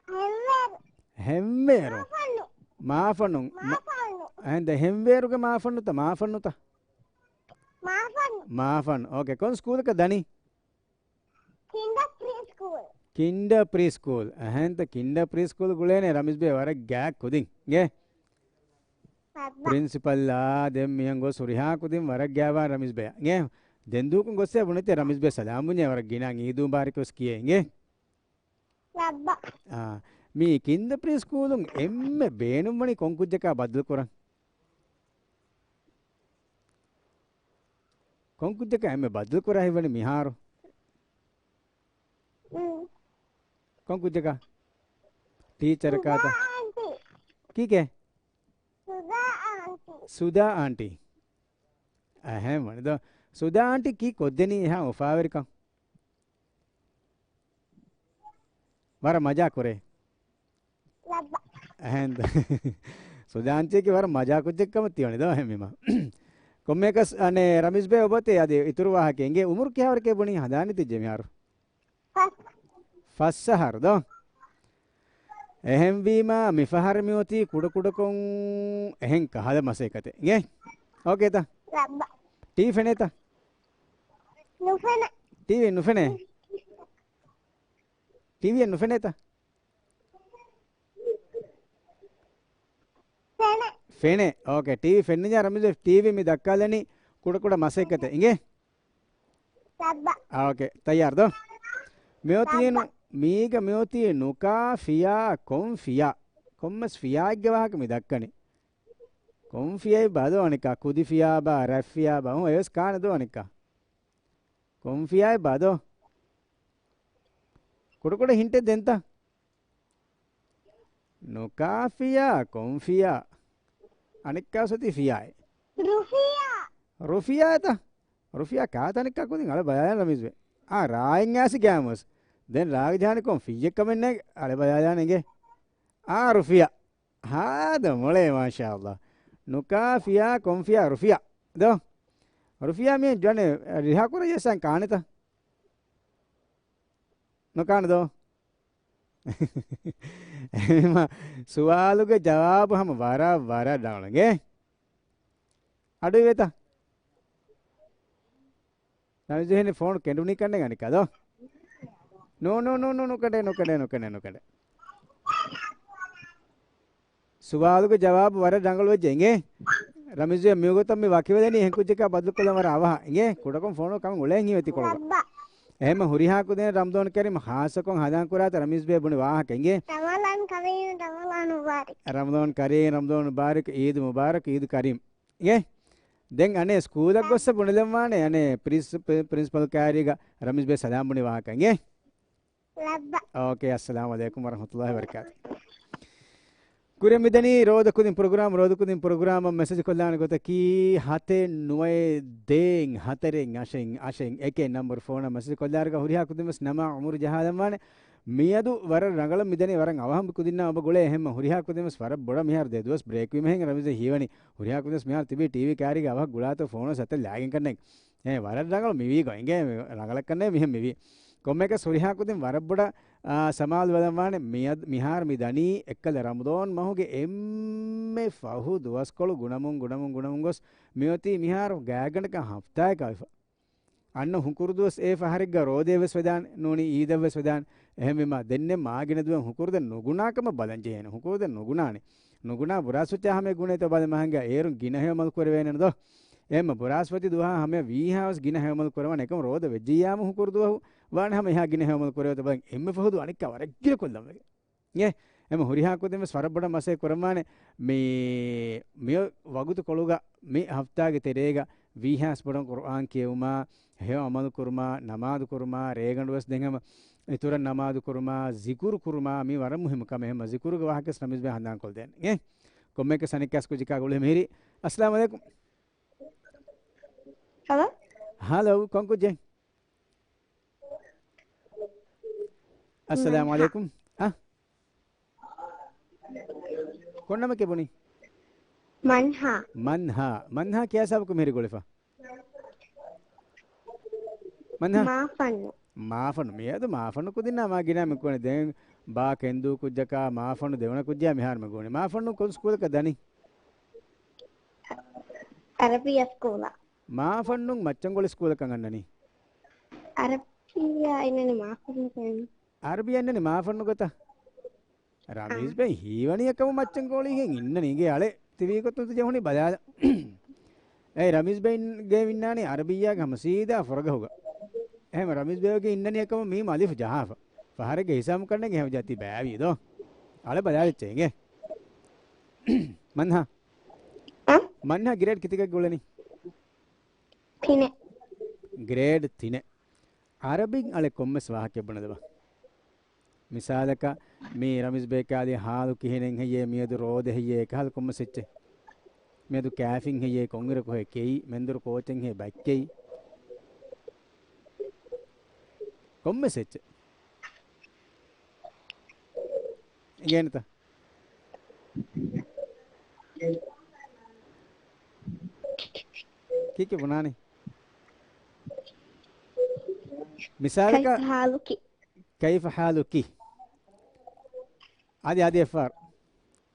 ހެންވޭރު. ހެންވޭރު. މާފަންނު. މާފަންނު. މާ-، މާފަންނު. އެހެން ދެ ހެންވޭރުގެ މާފަންނުތަ؟ މާފަންނުތަ؟ މާފަންނު. މާފަންނު. އޯކޭ. ކޮން ސްކޫލަކަށް ދަނީ؟ ކިންޑަ ޕްރީ ސްކޫލް. ކިންޑަ ޕްރީ ސްކޫލް. އެހެންތަ ކިންޑަ ޕްރީ ސްކޫލް ގުޅޭނެ ރަމީޒް ބޭ ވަރަށް ގާތް ކުދިން. އިނގޭ؟ ލައްބަ. ޕްރިންސިޕަލްއާ ދެން މިހެން ގޮސް ހުރިހާ ކުދިން ވަރަށް ގާތްވާން ރަމީޒް ބޭ. އިނގޭ؟ ދެން ދޫކުން ގޮއްސޭ ބުނެތޭ ރަމީޒް ބޭ ސަލާމް ބުންޏޭ ވަރަށް ގިނަ އީދު މުބާރަކް ވެސް ކިޔޭ. އިނގޭ؟ ލައްބަ. އާ، މީ ކިންދަ ޕްރީ ސްކޫލުން އެންމެ ބޭނުންވަނީ ކޮން ކުއްޖަކާ ބައްދަލު ކުރަން؟ ކޮން ކުއްޖަކާ އެންމެ ބައްދަލު ކުރާ ހިތްވަނީ މިހާރު؟ މް. ކޮން ކުއްޖަކާ؟ ޓީޗަރަކާތަ؟ ސުދާ އާންޓީ. ކީކޭ؟ ސުދާ އާންޓީ. ސުދާ އާންޓީ. އެހެން ވަނީ ދޯ. ސުދާ އާންޓީ ކީ ކޮށްދެނީ އެހާ އުފާވެރިކަން؟ ވަރަށް މަޖާ ކުރޭ. ލައްބަ. އެހެން. ސުޖާން އަންޓީއަކީ ވަރަށް މަޖާ ކުއްޖެއް ކަމަށް ތި ވަނީ ދޯ އެހެންވީމަ. ކޮންމެއަކަސް އަނެއް ރަމީޒް ބޭ އޮބޮތޭ އަދި އިތުރު ވާހަކަ އިނގޭ. އުމުރު ކިހާވަރަކޭ ބުނީ ހަނދާން ތިއްޖެ މިހާރު؟ ފަސް. ފަސް އަހަރު ދޯ؟ އެހެންވީމަ މިފަހަރު މިއޮތީ ކުޑަކުޑަކޮށް އެހެން ކަހަލަ މަސައްކަތެއް. އިނގޭ؟ އޯކޭތަ؟ ލައްބަ. ޓީވީ ފެނޭތަ؟ ނުފެނޭ. ޓީވީ ނުފެނޭ؟ ޓީވީއެއް ނުފެނޭތަ؟ ފެނޭ. ފެނޭ. އޯކޭ. ޓީވީ ފެންނަންޏާ ރަމީޒް ބޭ ޓީވީ މި ދައްކާލަނީ ކުޑަކުޑަ މަސައްކަތެއް. އިނގޭ؟ ލައްބަ. އާ، އޯކޭ. ތައްޔާރު ދޯ؟ މިއޮތީ ނު-، ލައްބަ. މީގަ މިއޮތީ ނުކާ ފިޔާ ކޮން ފިޔާ. ކޮންމެސް ފިޔާއެއްގެ ވާހަކަ މި ދައްކަނީ. ކޮން ފިޔާއެއް ބާ ދޯ އަނެއްކާ؟ ކުދި ފިޔާ ބާ، ރަތް ފިޔާ ބާ. އުނ އެވެސް ކާނެ ދޯ އަނެއްކާ. ކޮން ފިޔާއެއް ބާ ދޯ؟ ކުޑަކުޑަ ހިންޓެއް ދެންތަ؟ ނުކާ ފިޔާ، ކޮން ފިޔާ؟ އަނެއްކާ ސޮތީ ފިޔާއެއް. ރުފިޔާ. ރުފިޔާތަ؟ ރުފިޔާ ކާތަ އަނެއްކާ ކުދިން އަޅެ ބަލާލާން ރަމީޒް ބޭ. އާ، ރާއިން އާސި ގާމުސް. ދެން ރާގި ޖާނި ކޮން ފިއްޔެއް ކަމެއް ނޭ އަޅެ ބަލާލާން އިނގޭ. އާ، ރުފިޔާ. ހާދަ މޮޅޭ މާޝާﷲ. ނުކާ ފިޔާ، ކޮން ފިޔާ؟ ރުފިޔާ. ދޯ؟ ރުފިޔާ މި ޖޮނެ ރިހާ ކުރައްޔަސް ކާނެތަ؟ ނުކާނެ ދޯ؟ އެހެންވީމަ ސުވާލުގެ ޖަވާބު ހަމަ ވަރަށް ވަރަށް ރަނގަޅު އިނގޭ. އަޑު އިވޭތަ؟ ރަމީޒް ހެނި ފޯނު ކެނޑުނީ ކަންނޭނގެ އަނެއްކާ ދޯ؟ ނޯ، ނޯ، ނޯ، ނޯ، ނުކެނޑޭ، ނުކެނޑޭ، ނުކެނޑޭ، ނުކެނޑޭ. ސުވާލުގެ ޖަވާބު ވަރަށް ރަނގަޅު ވެއްޖެ އިނގޭ. ރަމީޒް މިވަގުތަށް މި ވަކިވެލަނީ އެހެން ކުއްޖަކާ ބަދަލުކޮށްލަން ވަރަށް އަވަހަށް އިނގޭ. ކުޑަކޮށް ފޯނު ކަމެއް އުޅޭން ހީވޭތީ ކޮޅުގަ. ރައްބަ. އެހެންމަ ހުރިހާ ކުދިން ރަމަޟާން ކަރީމް ޚާއްޞަކޮށް ހަނދާން ކުރާތަ ރަމީޒް ބޭ ބުނި ވާހަކަ އިނގޭ. ރަމަޟާން ކަރީމް، ރަމަޟާން މުބާރަކް. ރަމަޟާން ކަރީމް، ރަމަޟާން މުބާރަކް، ޢީދު މުބާރަކް، ޢީދު ކަރީމް. އިނގޭ. ދެން އަނެއް ސްކޫލަށް ގޮއްސަ ބުނެލަންވާނެ އަނެއް ޕްރިންސި-، ޕްރި-، ޕްރިންސިޕަލް ކާރީގަ ރަމީޒް ބޭ ސަލާމް ބުނި ވާހަކަ އިނގޭ. ލައްބަ. އޯކޭ، އައްސަލާމު ޢަލައިކުމް ވަރަޙްމަތުﷲ ވަބަރަކާތު. ކުރިއަށް މިދަނީ ރޯދަ ކުދިން ޕްރޮގްރާމް، ރޯދަ ކުދިން ޕްރޮގްރާމަށް މެސެޖް ކޮށްލާނެ ގޮތަކީ ހަތެއް ނުވައެއް ދޭއް ހަތަރެއް އަށެއް އަށެއް އެކެއް ނަމްބަރު ފޯނަށް މެސެޖް ކޮށްލާއިރުގަ ހުރިހާ ކުދިން ވެސް ނަމާ އުމުރު ޖަހާލަންވާނެ. މިއަދު ވަރަށް ރަނގަޅަށް މިދަނީ ވަރަށް އަވަހަށް މި ކުދިންނާ އޮބަ ގުޅޭ އެހެންމަ ހުރިހާ ކުދިން ވެސް ވަރަށް ބޮޑަށް މިހާރު ދެ ދުވަސް ބްރޭކް ވީމަ ހެން ރަމީޒް ހީވަނީ ހުރިހާ ކުދިން ވެސް މިހާރު ތިބީ ޓީވީ ކާރީގަ އަވަހަށް ގުޅާތޯ ފޯނު ސަތެއް ލާގެން ކަންނޭނގެ. އެ ވަރަށް ރަނގަޅު މިވީ ގޮތް އިނގޭ ރަނގަޅަށް ކަންނޭ މިހެން މިވީ. ކޮންމެއަކަސް ހުރިހާ ކުދިން ވަރަށް ބޮޑަށް، އާ، ސަމާލު ވެލަންވާނެ މިއަދު، މިހާރު މި ދަނީ އެއްކަލަ ރަމަޟާން މަހުގެ އެންމެ ފަހު ދުވަސްކޮޅު ގުނަމުން، ގުނަމުން، ގުނަމުން ގޮސް މިއޮތީ މިހާރު ގާތްގަނޑަކަށް ހަފްތާއެއް ކައިފަ. އަންނަ ހުކުރު ދުވަސް އެ ފަހަރެއްގަ ރޯދައެއް ވެސް ވެދާނެ ނޫނީ އީދެއް ވެސް ވެދާނެ. އެހެންވީމަ ދެންނެއް މާ ގިނަ ދުވަހެއް ހުކުރުދަން ނުގުނާ ކަމަށް ބަލަން ޖެހޭނެ. ހުކުރުދަން ނުގުނާނެ. ނުގުނާ ބުރާސްފަތި ހަމަޔަށް ގުނޭތޯ ބަލަ މަހަނގާ އޭރުން ގިނަ ހެޔޮ މަލު ކުރެވޭނެ ދޯ. އެހެންމަ ބުރާސްފަތި ދުވަހާ ހަމަޔަށް ވީހާވެސް ގިނަ ހެޔޮ މަލު ކުރެވާނެ. އެކަމަ ރޯދަ ވެއްޖިއްޔާމު ހުކުރު ދުވަހު ވާނެ ހަމަ އެހާ ގިނަ ހެޔޮ މަލު ކުރެވޭތޯ ބަލަން އެންމެ ފަހު ދުވަހު އަނެއްކާ ވަރަށް ގިނަ ކޮށްލަން ވެގެން. އެ، އެމަ ހުރިހާ ކުދިން ވެސް ވަރަށް ބޮޑަށް މަސައްކަތް ކުރަންވާނެ. މި، މި ވަގުތު ކޮޅުގަ މި ހަފްތާގެ ތެރޭގަ ވީހާސް ބޮޑަށް ޤުރުއާން ކިޔެވުމާ، ހެޔޮ އަމަލު ކުރުމާ، ނަމާދު ކުރުމާ، ރޭގަނޑު ވެސް ދެން ހަމަ އިތުރަށް ނަމާދު ކުރުމާ، ޒިކުރު ކުރުމާ، މީ ވަރަށް މުހިއްމު ކަމެއް. ހަމަ ޒިކުރުގެ ވާހަކަ ވެސް ރަމީޒް ބޭ ހަނދާން ކޮށްދޭން. އެ، ކޮންމެއަކަސް އަނެއްކާސް ކުއްޖަކާ ގުޅޭ މިހިރީ. އައްސަލާމު ޢަލައިކުމް. ހަލޯ. ހަލޯ، ކޮން ކުއްޖެއް؟ އައްސަލާމު މަންހާ. ޢަލައިކުމް. އަ؟ ކޮން ނަމެކޭ ބުނީ؟ މަންހާ. މަންހާ. މަންހާ ކިޔާ ހިސާބަކުން މިހިރީ ގުޅިފަ؟ މަންހާ؟ މާފަންނު. މާފަންނު. މިއަދު މާފަންނު ކުދިންނާ މާ ގިނަ މި ކުނެ ދެން ބާ ކެންދޫ ކުއްޖަކާ މާފަންނު ދެވަނަ ކުއްޖާ މިހާރު މި ގުޅި. މާފަންނު ކޮން ސްކޫލަކަށް ދަނީ؟ ޢަރަބިއްޔާ ސްކޫލަށް. މާފަންނުން މައްޗަންގޮޅި ސްކޫލަކަށް އަންނަނީ. ޢަރަބިއްޔާ އިންނަނީ މާފަންނު ގޮތަށް. ޢަރަބިއްޔާ އިންނަނީ މާފަންނު ގޮތަށް. ރަމީޒް އާ. ބެ ހީވަނީ އެކަމު މައްޗަންގޮޅީގެން އިންނަނީ އިނގޭ އަޅެ ތިވީ ގޮތުން ތި ޖެހުނީ ބަލާލަ. އޭ ރަމީޒް ބެ އިން-، ގެ އިންނާނީ ޢަރަބިއްޔާގެ ހަމަ ސީދާ ފުރަގަހުގަ. އެހެން ރަމީޒް ބެ އިންނަނީ އެކަމު މީމް އަލިފު ޖަހާފަ. ފަހަރެއްގެ ހިސާބު ކަންނޭނގެ ހެމަޖާ ތި ބައިވީ ދޯ. އަޅެ ބަލާލައްޗޭ އިނގޭ. މަންހާ. އަ؟ މަންހާ ގްރޭޑް ކިތަކަށް ގުޅެނީ؟ ތިނެއް. ގްރޭޑް ތިނެއް. ޢަރަބިން އަޅެ ކޮންމެސް ވާހަކައެއް ބުނެލަބަ. މިސާލަކަށް މީ ރަމީޒް ބޭ ކާލި ހާލު ކިހިނެއް ހެއްޔޭ، މިއަދު ރޯދަ ހެއްޔޭ، ކަހަލަ ކޮންމެސް އެއްޗެއް. މިއަދު ކާފިން ހެއްޔޭ، ކޮންއިރަކު ހޭ ކެއީ، މެންދުރު ކޯޗެއް ހޭ ބައްކެއީ. ކޮންމެސް އެއްޗެއް. އިނގޭނެތަ؟ ކީކޭ ބުނާނީ؟ މިސާލަކަށް، كيف حالك؟ كيف حالك؟ އަދި، އަދި އެއްފަހަރު.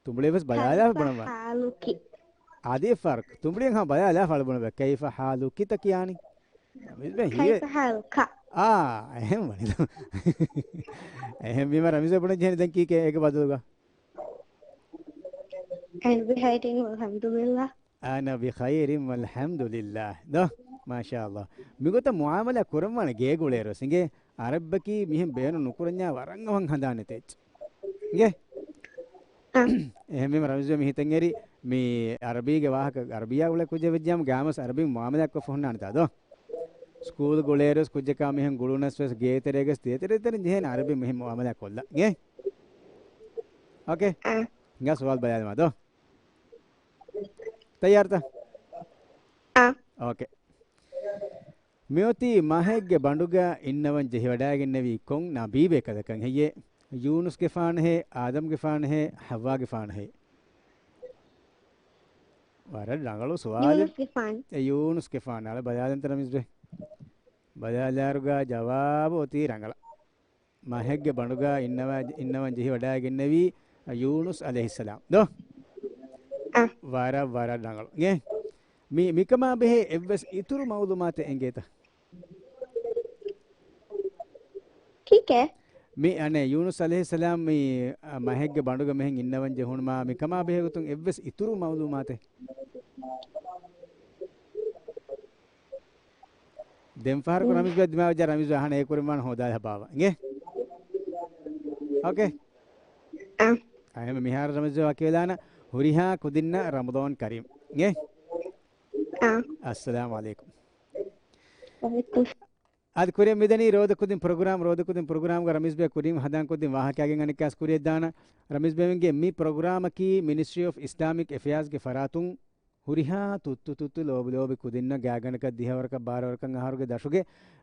ތުނބުޅި ވެސް ބަލާލާ كيف ބުނަމާ. حالك؟ އަދި އެއްފަހަރު. ތުނބުޅި ހާ ބަލާލާ ފަޅު ބުނަމާ. كيف حالك ތަ ކިޔާނީ؟ ރަމީޒް ބެ ހީވެ. كيف حالك؟ އާ، އެހެން ވަނީ. އެހެން ވީމަ ރަމީޒް ބެ ބުނެ ޖެހެނީ ދެން ކީކޭ އޭގެ ބަދަލުގަ؟ أنا بخير والحمد لله. أنا بخير والحمد لله. ދޯ؟ މާޝާﷲ. މިގޮތަށް މުޢާމަލާ ކުރަންވާނެ ގޭގުޅޭރު ވެސް އިނގޭ. އަރަބްބަކީ މިހެން ބޭނުން ނުކުރަންޏާ ވަރަށް އަވަހަށް ހަނދާން ނެތޭ. އިނގޭ؟ އަ. އެހެންވީމަ ރަމީޒް ބެ މި ހިތަށް އެރި މި އަރަބީގެ ވާހަކަ އަރަބިއްޔާ ގުޅޭ ކުއްޖެއް ވެއްޖިއްޔާމު ގާމަސް އަރަބިން މުޢާމަލާތް ކޮށްފަ ހުންނާނެތާ ދޯ؟ ސްކޫލް ގުޅޭރު ވެސް ކުއްޖަކާ މިހެން ގުޅުނަސް ވެސް ގޭތެރޭގަސް ދޭތެރޭތެރެން ޖެހޭނެ އަރަބިން މިހެން މުޢާމަލާތް ކޮށްލަން. އިނގޭ؟ އޯކޭ؟ އަ. ހިނގާ ސުވާލު ބަލާލަމާ ދޯ؟ ތައްޔާރުތަ؟ އަ. އޯކޭ. މިއޮތީ މަހެއްގެ ބަނޑުގަ އިންނަވަން ޖެހިވަޑައިގެންނެވީ ކޮން ނަބީބޭކަލަކަށް ހެއްޔޭ؟ ޔޫނުސްގެފާނެހޭ، އާދަމްގެފާނެހޭ، ޙައްވާގެފާނެހޭ؟ ވަރަށް ރަނގަޅު ސުވާލެއް. ޔޫނުސްގެފާނެ. އެ ޔޫނުސްގެފާނެ. އަޅެ ބަލާލަންތަ ރަމީޒް ބެ؟ ބަލާލާއިރުގަ ޖަވާބު އޮތީ ރަނގަޅަށް. މަހެއްގެ ބަނޑުގަ އިންނަވަ-، އިންނަވަން ޖެހިވަޑައިގެންނެވީ ޔޫނުސް ޢަލައިހިއްސަލާމް. ދޯ؟ އަ. ވަރަށް، ވަރަށް ރަނގަޅު. އިނގޭ؟ މި، މިކަމާ ބެހޭ އެއްވެސް އިތުރު މަޢުލޫމާތެއް އެނގޭތަ؟ ކީކޭ؟ މި އަނެއް ޔޫނުސް ޢަލައިހިއްސަލާމް މި، އަ، މަހެއްގެ ބަނޑުގަ މިހެން އިންނަވަން ޖެހުނުމާ މިކަމާ ބެހޭގޮތުން އެއްވެސް އިތުރު މަޢުލޫމާތެއް؟ ދެން ފަހަރަކު ރަމީޒް ބެ ދިމާވެއްޖާ ރަމީޒް އަހަން އޭ ކުރިން ވާން ހޯދާލަ ހަބާވަ. އިނގޭ؟ އޯކޭ. އާ. އާ، އެހެން މިހާރު ރަމީޒް ބެ ވަކިވެލާނަ ހުރިހާ ކުދިންނަށް ރަމަޟާން ކަރީމް. އިނގޭ؟ އާ. އައްސަލާމު ޢަލައިކުމް. ވަޢަލައިކުމް. އަދި ކުރިއަށް މިދަނީ ރޯދަ ކުދިން ޕްރޮގްރާމް، ރޯދަ ކުދިން ޕްރޮގްރާމްގަ ރަމީޒް ބެ ކުރިން ހަނދާން ކުދިން ވާހަކައިގެން އަނެއްކާސް ކުރިއަށް ދާނަ. ރަމީޒް ބެމެންގެ މި ޕްރޮގްރާމަކީ މިނިސްޓްރީ އޮފް އިސްލާމިކް އެފެއާޒްގެ ފަރާތުން ހުރިހާ ތުއްތު ތުއްތު ލޯބި ލޯބި ކުދިންނަށް ގާތްގަނޑަކަށް ދިހަވަރަކަށް ބާރަވަރަކަށް އަހަރުގެ ދަށުގެ،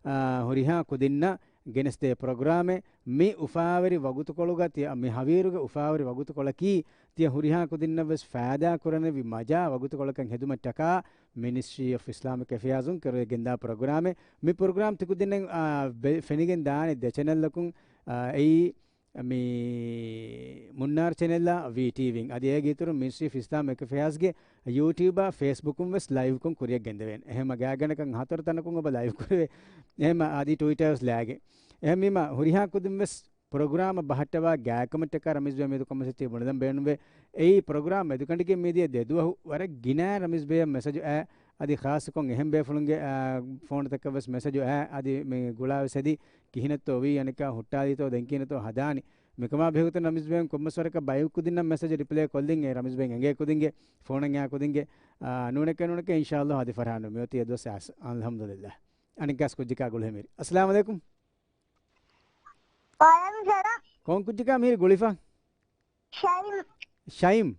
އާ، ހުރިހާ ކުދިންނަށް ގެނެސްދޭ ޕްރޮގްރާމެއް. މި އުފާވެރި ވަގުތުކޮޅުގަ ތި-، މި ހަވީރުގެ އުފާވެރި ވަގުތުކޮޅަކީ ތިޔަ ހުރިހާ ކުދިންނަށް ވެސް ފައިދާ ކުރަނިވި މަޖާ ވަގުތުކޮޅަކަށް ހެދުމަށްޓަކާ މިނިސްޓްރީ އޮފް އިސްލާމިކް އެފެއާޒުން ކުރިއަށް ގެންދާ ޕްރޮގްރާމެއް. މި ޕްރޮގްރާމް ތި ކުދިންނަށް، އާ، ބެ-، ފެނިގެން ދާނެ ދެ ޗެނަލްއަކުން، އާ، އެއީ، މި މުންނާރު ޗެނެލްއާ ވީޓީވީން އަދި އޭގެ އިތުރުން މިނިސްޓްރީ އޮފް އިސްލާމިކް އެފެއާޒްގެ ޔޫޓިއުބާ ފޭސްބުކުން ވެސް ލައިވްކޮށް ކުރިއަށް ގެންދެވޭނެ. އެހެމަ ގާތްގަނޑަކަށް ހަތަރު ތަނަކުން އޮބަ ލައިވް ކުރެވޭ. އެހެމަ އަދި ޓުވިޓާ ވެސް ލާގެ. އެހެންވީމަ ހުރިހާ ކުދިން ވެސް ޕްރޮގްރާމަށް ބަހައްޓަވާ ގާތްކަމަށްޓަކާ ރަމީޒް ބޭ މިއަދު ކޮންމެސެއް ތި ބުނެލަން ބޭނުންވޭ. އެއީ ޕްރޮގްރާމް މެދުކަނޑިގެން މިދިޔަ ދެ ދުވަހު ވަރަށް ގިނަ ރަމީޒް ބޭއަށް މެސެޖު އައި އަދި ޚާއްޞަކޮށް އެހެން ބޭފުޅުންގެ، އާ، ފޯނުތަކަށް ވެސް މެސެޖު އައި އަދި މި ގުޅާ ވެސް އެދި ކިހިނެއްތޯ ވީ އަނެއްކާ ހުއްޓާލީތޯ ދެން ކިހިނެއްތޯ ހަދާނީ. މިކަމާ ބެހޭގޮތުން ރަމީޒް ބޭން ކޮންމެސް ވަރަކަށް ބައި ކުދިންނަށް މެސެޖް ރިޕްލައި ކޮށްލިން އެ ރަމީޒް ބޭން އެނގޭ ކުދިންގެ ފޯނަށް އާ ކުދިންގެ، އާ، ނޫނެކޭ ނޫނެކޭ އިންޝާﷲ އަދި ފަރާނު މިއޮތީ އެ ދުވަސް އަލްޙަމްދުލިއްލާ. އަނެއްކާސް ކުއްޖަކާ ގުޅެމިރި. އައްސަލާމު ޢަލައިކުމް. ވަޢަލައިކުމް ސަލާމް. ކޮން ކުއްޖަކާ މިހިރި ގުޅިފަ؟ ޝައިމް. ޝައިމް.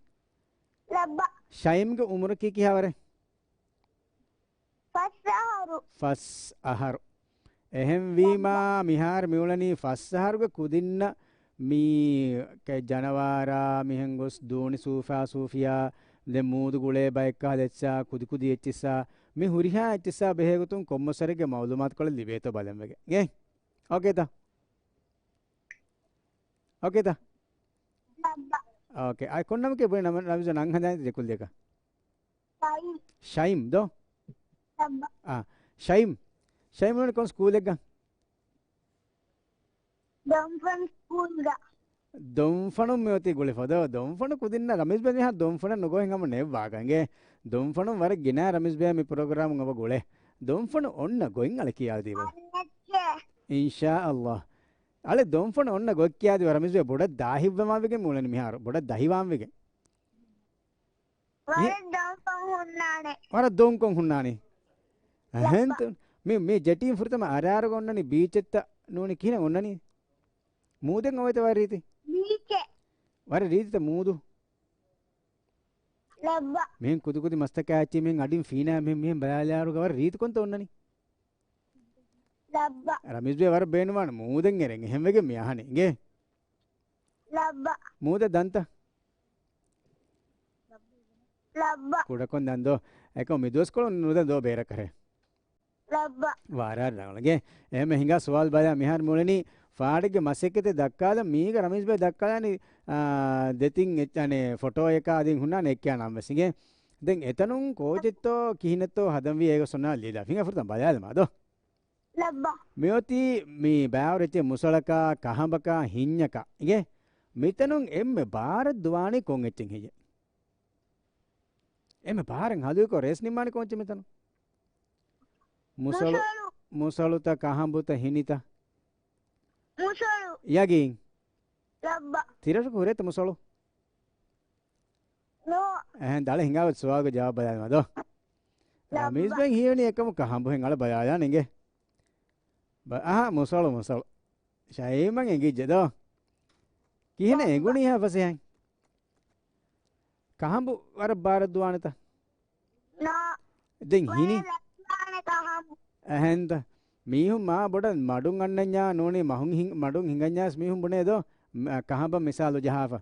ލައްބަ. ޝައިމްގެ އުމުރަކީ ކިހާވަރެއް؟ ފަސް އަހަރު. ފަސް އަހަރު. އެހެންވީމާ، މިހާރު މިއުޅެނީ ފަސް އަހަރުގެ ކުދިންނަށް މީ ކެ-، ޖަނަވާރާ މިހެން ގޮސް ދޫނި ސޫފާ ސޫފިޔާ، ދެން މޫދު ގުޅޭ ބައެއްކާ ލެއްސާ، ކުދިކުދި އެއްޗިއްސާ، މި ހުރިހާ އެއްޗިއްސާ ބެހޭގޮތުން ކޮންމެސްވަރެއްގެ މަޢުލޫމާތުކޮޅެއް ލިބޭތޯ ބަލަން ވެގެން. އޭ؟ އޯކޭތަ؟ އޯކޭތަ؟ އޯކޭ. އާ، ކޮން ނަމަކޭ ބުނެ ނަމަ-، ނަމަ-، ނަން ހަދާނެތަ ދެކުލެއްގަ؟ ޝައިމް. ޝައިމް ދޯ؟ އާ، ޝައިމް. ޝައިމް ނޫނީ ކޮން ސްކޫލެއްގަ؟ ދޮންފަން ސްކޫލްގަ. ދޮންފަނުން މިއޮތީ ގުޅިފަ ދޯ؟ ދޮންފަނު ކުދިންނަށް ރަމީޒް ބޭ މިހާ ދޮންފަނަށް ނުގޮހެން ހަމަ ނެއްވާގަނގޭ. ދޮންފަނުން ވަރަށް ގިނަ ރަމީޒް ބޭ މި ޕްރޮގްރާމުން އޮބަ ގުޅޭ. ދޮންފަނު އޮންނަ ގޮތް އަޅެ ކިޔާދީބަ. އިންޝާﷲ. އަޅެ ދޮންފަނު އޮންނަ ގޮތް ކިޔާދީބަ ރަމީޒް ބޭ ބޮޑަށް ދާހިތްވެމާ ވެގެން މިއުޅެނީ މިހާރު. ބޮޑަށް ދަހިވާން ވެގެން. ވަރަށް ދޮންފަން ހުންނާނެ. ވަރަށް ދޮންކޮން ހުންނާނީ. އެހެންތަ؟ މި، މި ޖެޓީން ފުރަތަމަ އަރާރުގަ އޮންނަނީ ބީޗެއްތަ ނޫނީ ކިހިނެއް އޮންނަނީ؟ މޫދެއް އޮވޭތަ ވަރަށް ރީތި؟ ބީޗެއް. ވަރަށް ރީތިތަ މޫދު؟ ލައްބަ. މިހެން ކުދިކުދި މަސްތަކާ އެއްޗެއް މިހެން އަޑިން ފީނާ މިހެން، މިހެން ބަލާލާރުގަ ވަރަށް ރީތިކޮންތަ އޮންނަނީ؟ ލައްބަ. ރަމީޒް ބޭ ވަރަށް ބޭނުންވާނެ މޫދެއް އެރެން. އެހެން ވެގެން މި އަހަނީ. އިނގޭ؟ ލައް-، ލައްބަ. މޫދަށް ދަންތަ؟ ލައްބަ. ކުޑަކޮށް ދަން ދޯ. އެކަމް މި ދުވަސްކޮޅު ނުދަން ދޯ ބޭރަށް ކަށޭ. ލައްބަ. ވަރަށް ރަނގަޅު. އެހެން ހިނގާ ސުވާލު ބަލާ މިހާރު މިއުޅެނީ ފާޑެއްގެ މަސައްކަތެއް ދައްކާލަން މީގަ ރަމީޒް ބޭ ދައްކާލާނީ، އާ، ދެތިން އެއްޗެއް އަނެއް ފޮޓޯއަކާ އަދި ހުންނާނެ އެއްކާ ނަން ވެސް އިނގޭ. ދެން އެތަނުން ކޯޗެއްތޯ ކިހިނެއްތޯ ހަދަންވީ އޭގަ ސޮނާ ލީލާ. ހިނގާ ފުރަތަމަ ބަލާލަމާ ދޯ. ލައްބަ. މިއޮތީ މި ބާވަރު އެއްޗެއް މުސަޅަކާ، ކަހަނބަކާ، ހިންޏަކާ އިނގޭ. މިތަނުން އެންމެ ބާރަށް ދުވާނީ ކޮން އެއްޗެއް ހެއްޔޭ؟ އެންމެ ބާރަށް ހަލުވިކޮށް ރޭސް ނިންމާނީ ކޮން އެއްޗެއް މިތަނުން؟ މުސަޅު، މުސަޅު. މުސަޅުތަ، ކަހަނބުތަ، ހިނިތަ؟ މުސަޅު. ޔަގީން؟ ލައްބަ. ތިރަށަކު ހުރޭތަ މުސަޅު؟ ނޯ. އެހެން ދާ އަޅެ ހިނގާ އޮތް ސުވާލުގެ ޖަވާބު ބަލާލަމާ ދޯ. ލައްބަ. ރަމީޒް ބެން ހީވަނީ އެކަމު ކަހަނބު ހެން އަޅަ ބަލާލާނެ އިނގޭ. ބަ-، އަހާ، މުސަޅު، މުސަޅު. ޝައިމަން އެނގިއްޖެ ދޯ. ކިހިނެއް އެނގުނީ ހާ ފަސޭހައިން؟ ކަހަނބު ވަރަށް ބާރަށް ދުވާނެތަ؟ ނޯ. ދެން ހިނި؟ ކަހަނބު. އެހެންތަ؟ މީހުން މާ ބޮޑަށް މަޑުން އަންނަންޏާ ނޫނީ މަހުން ހިން-، މަޑުން ހިނގަންޏާސް މީހުން ބުނޭ ދޯ؟ މ-، ކަހަނބަށް މިސާލު ޖަހާފަ.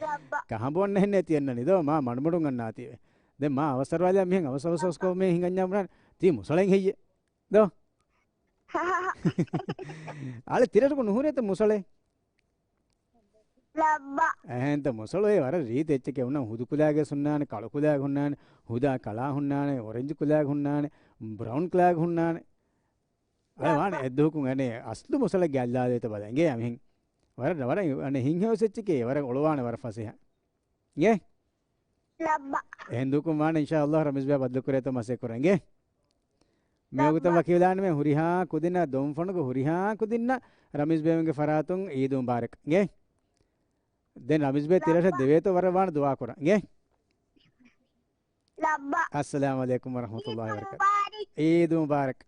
ރައްބަ. ކަހަނބު އަންނަހެންނޭ ތިއަންނަނީ ދޯ؟ މާ މަޑުމަޑުން އަންނާތީވެ. ދެން މާ އަވަސް އަރުވާލާ މިހެން އަވަސް އަވަސް އަވަސް ކޮށް މި ހިނގަންޏާ ބުނާނެ. ތީ މުސަޅެއް ހެއްޔޭ؟ ދޯ؟ އަޅެ ތިރަށަކު ނުހުރޭތަ މުސަޅޭ؟ ރައްބަ. އެހެންތަ މުސަޅު އެ ވަރަށް ރީތި އެއްޗެކޭ. އޮންނަ ހުދު ކުލާގެ ހުންނާނެ، ކަޅު ކުލާގެ ހުންނާނެ، ހުދާ ކަޅާ ހުންނާނެ، އޮރެންޖް ކުލާގެ ހުންނާނެ، ބްރައުން ކުލާގެ ހުންނާނެ. އަޅެ ވާނެ ރައްބަ. އެއްދުވަހަކުން އަނެއް އަސްލު މުސަޅެއްގެ އަލާލޭތަ ބަލަން. އިނގޭ އަމިހެން. ވަރަށް، ވަރަށް އަނެއް ހިތްހަވަސް އެއްޗެކޭ. ވަރަށް އޮޅުވާނެ ވަރަށް ފަސޭހަ. އިނގޭ؟ ރައްބަ. އެހެން ދޫކޮށް ވާނެ އިންޝާﷲ ރަމީޒް ބޭ ބައްދަލުކުރޭތޯ މަސައްކަތް ކުރަން. އިނގޭ؟ މިވަގުތަށް ރައްބަ. ވަކިވެލާނަމޭ ހުރިހާ ކުދިންނަށް، ދޮންފަނުގެ ހުރިހާ ކުދިންނަށް ރަމީޒް ބޭވެންގެ ފަރާތުން އީދު މުބާރަކް. އިނގޭ؟ ދެން ރަމީޒް ބޭ ތިރަށަށް ރައްބަ. ދެވޭތޯ ވަރަށް ވާނެ ދުޢާ ކުރަން. އިނގޭ؟ ރައްބަ. އައްސަލާމު ޢަލައިކުމް ވަރަޙްމަތުﷲ ވަބަރަކާތު. ޢީދު މުބާރަކް. ޢީދު މުބާރަކް.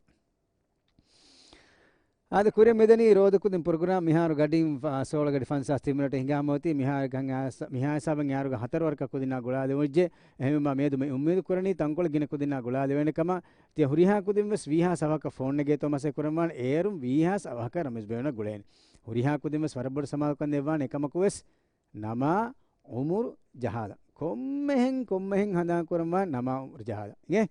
އާދެ، ކުރިއަށް މިދަނީ ރޯދަ ކުދިން ޕްރޮގްރާމް. މިހާރު ގަޑިން ފަ-، ސޯޅަ ގަޑި ފަންސާސް ތިން މިނެޓް ހިނގާމަ އޮތީ. މިހާރު ގަން އާސަ-، މިހާ ހިސާބަށް އަހަރުގެ ހަތަރު ވަރަކަށް ކުދިންނާ ގުޅާލެވުންޖެ. އެހެންވީމާ މިއަދު މި އުއްމީދު ކުރަނީ ތަންކޮޅެއް ގިނަ ކުދިންނާ ގުޅާލެވޭނެ ކަމަށް. ތިޔަ ހުރިހާ ކުދިން ވެސް ވީހާ ސަވަހަކަށް ފޯން ނެގޭތޯ މަސައްކަތް ކުރަން ވާނެ. އޭރުން ވީހާ ސަވަހަކަށް ރަމީޒް ބޭވެންނަށް ގުޅޭނެ. ހުރިހާ ކުދިން ވެސް ވަރަށް ބޮޑަށް ސަމާލުކަން ދެއްވާނެ. އެކަމަކު ވެސް ނަމާ އުމުރު ޖަހާލަން. ކޮންމެހެން، ކޮންމެހެން ހަނދާން ކުރަންވާ ނަމާ އުމުރު ޖަހާލަން. އިނގޭ؟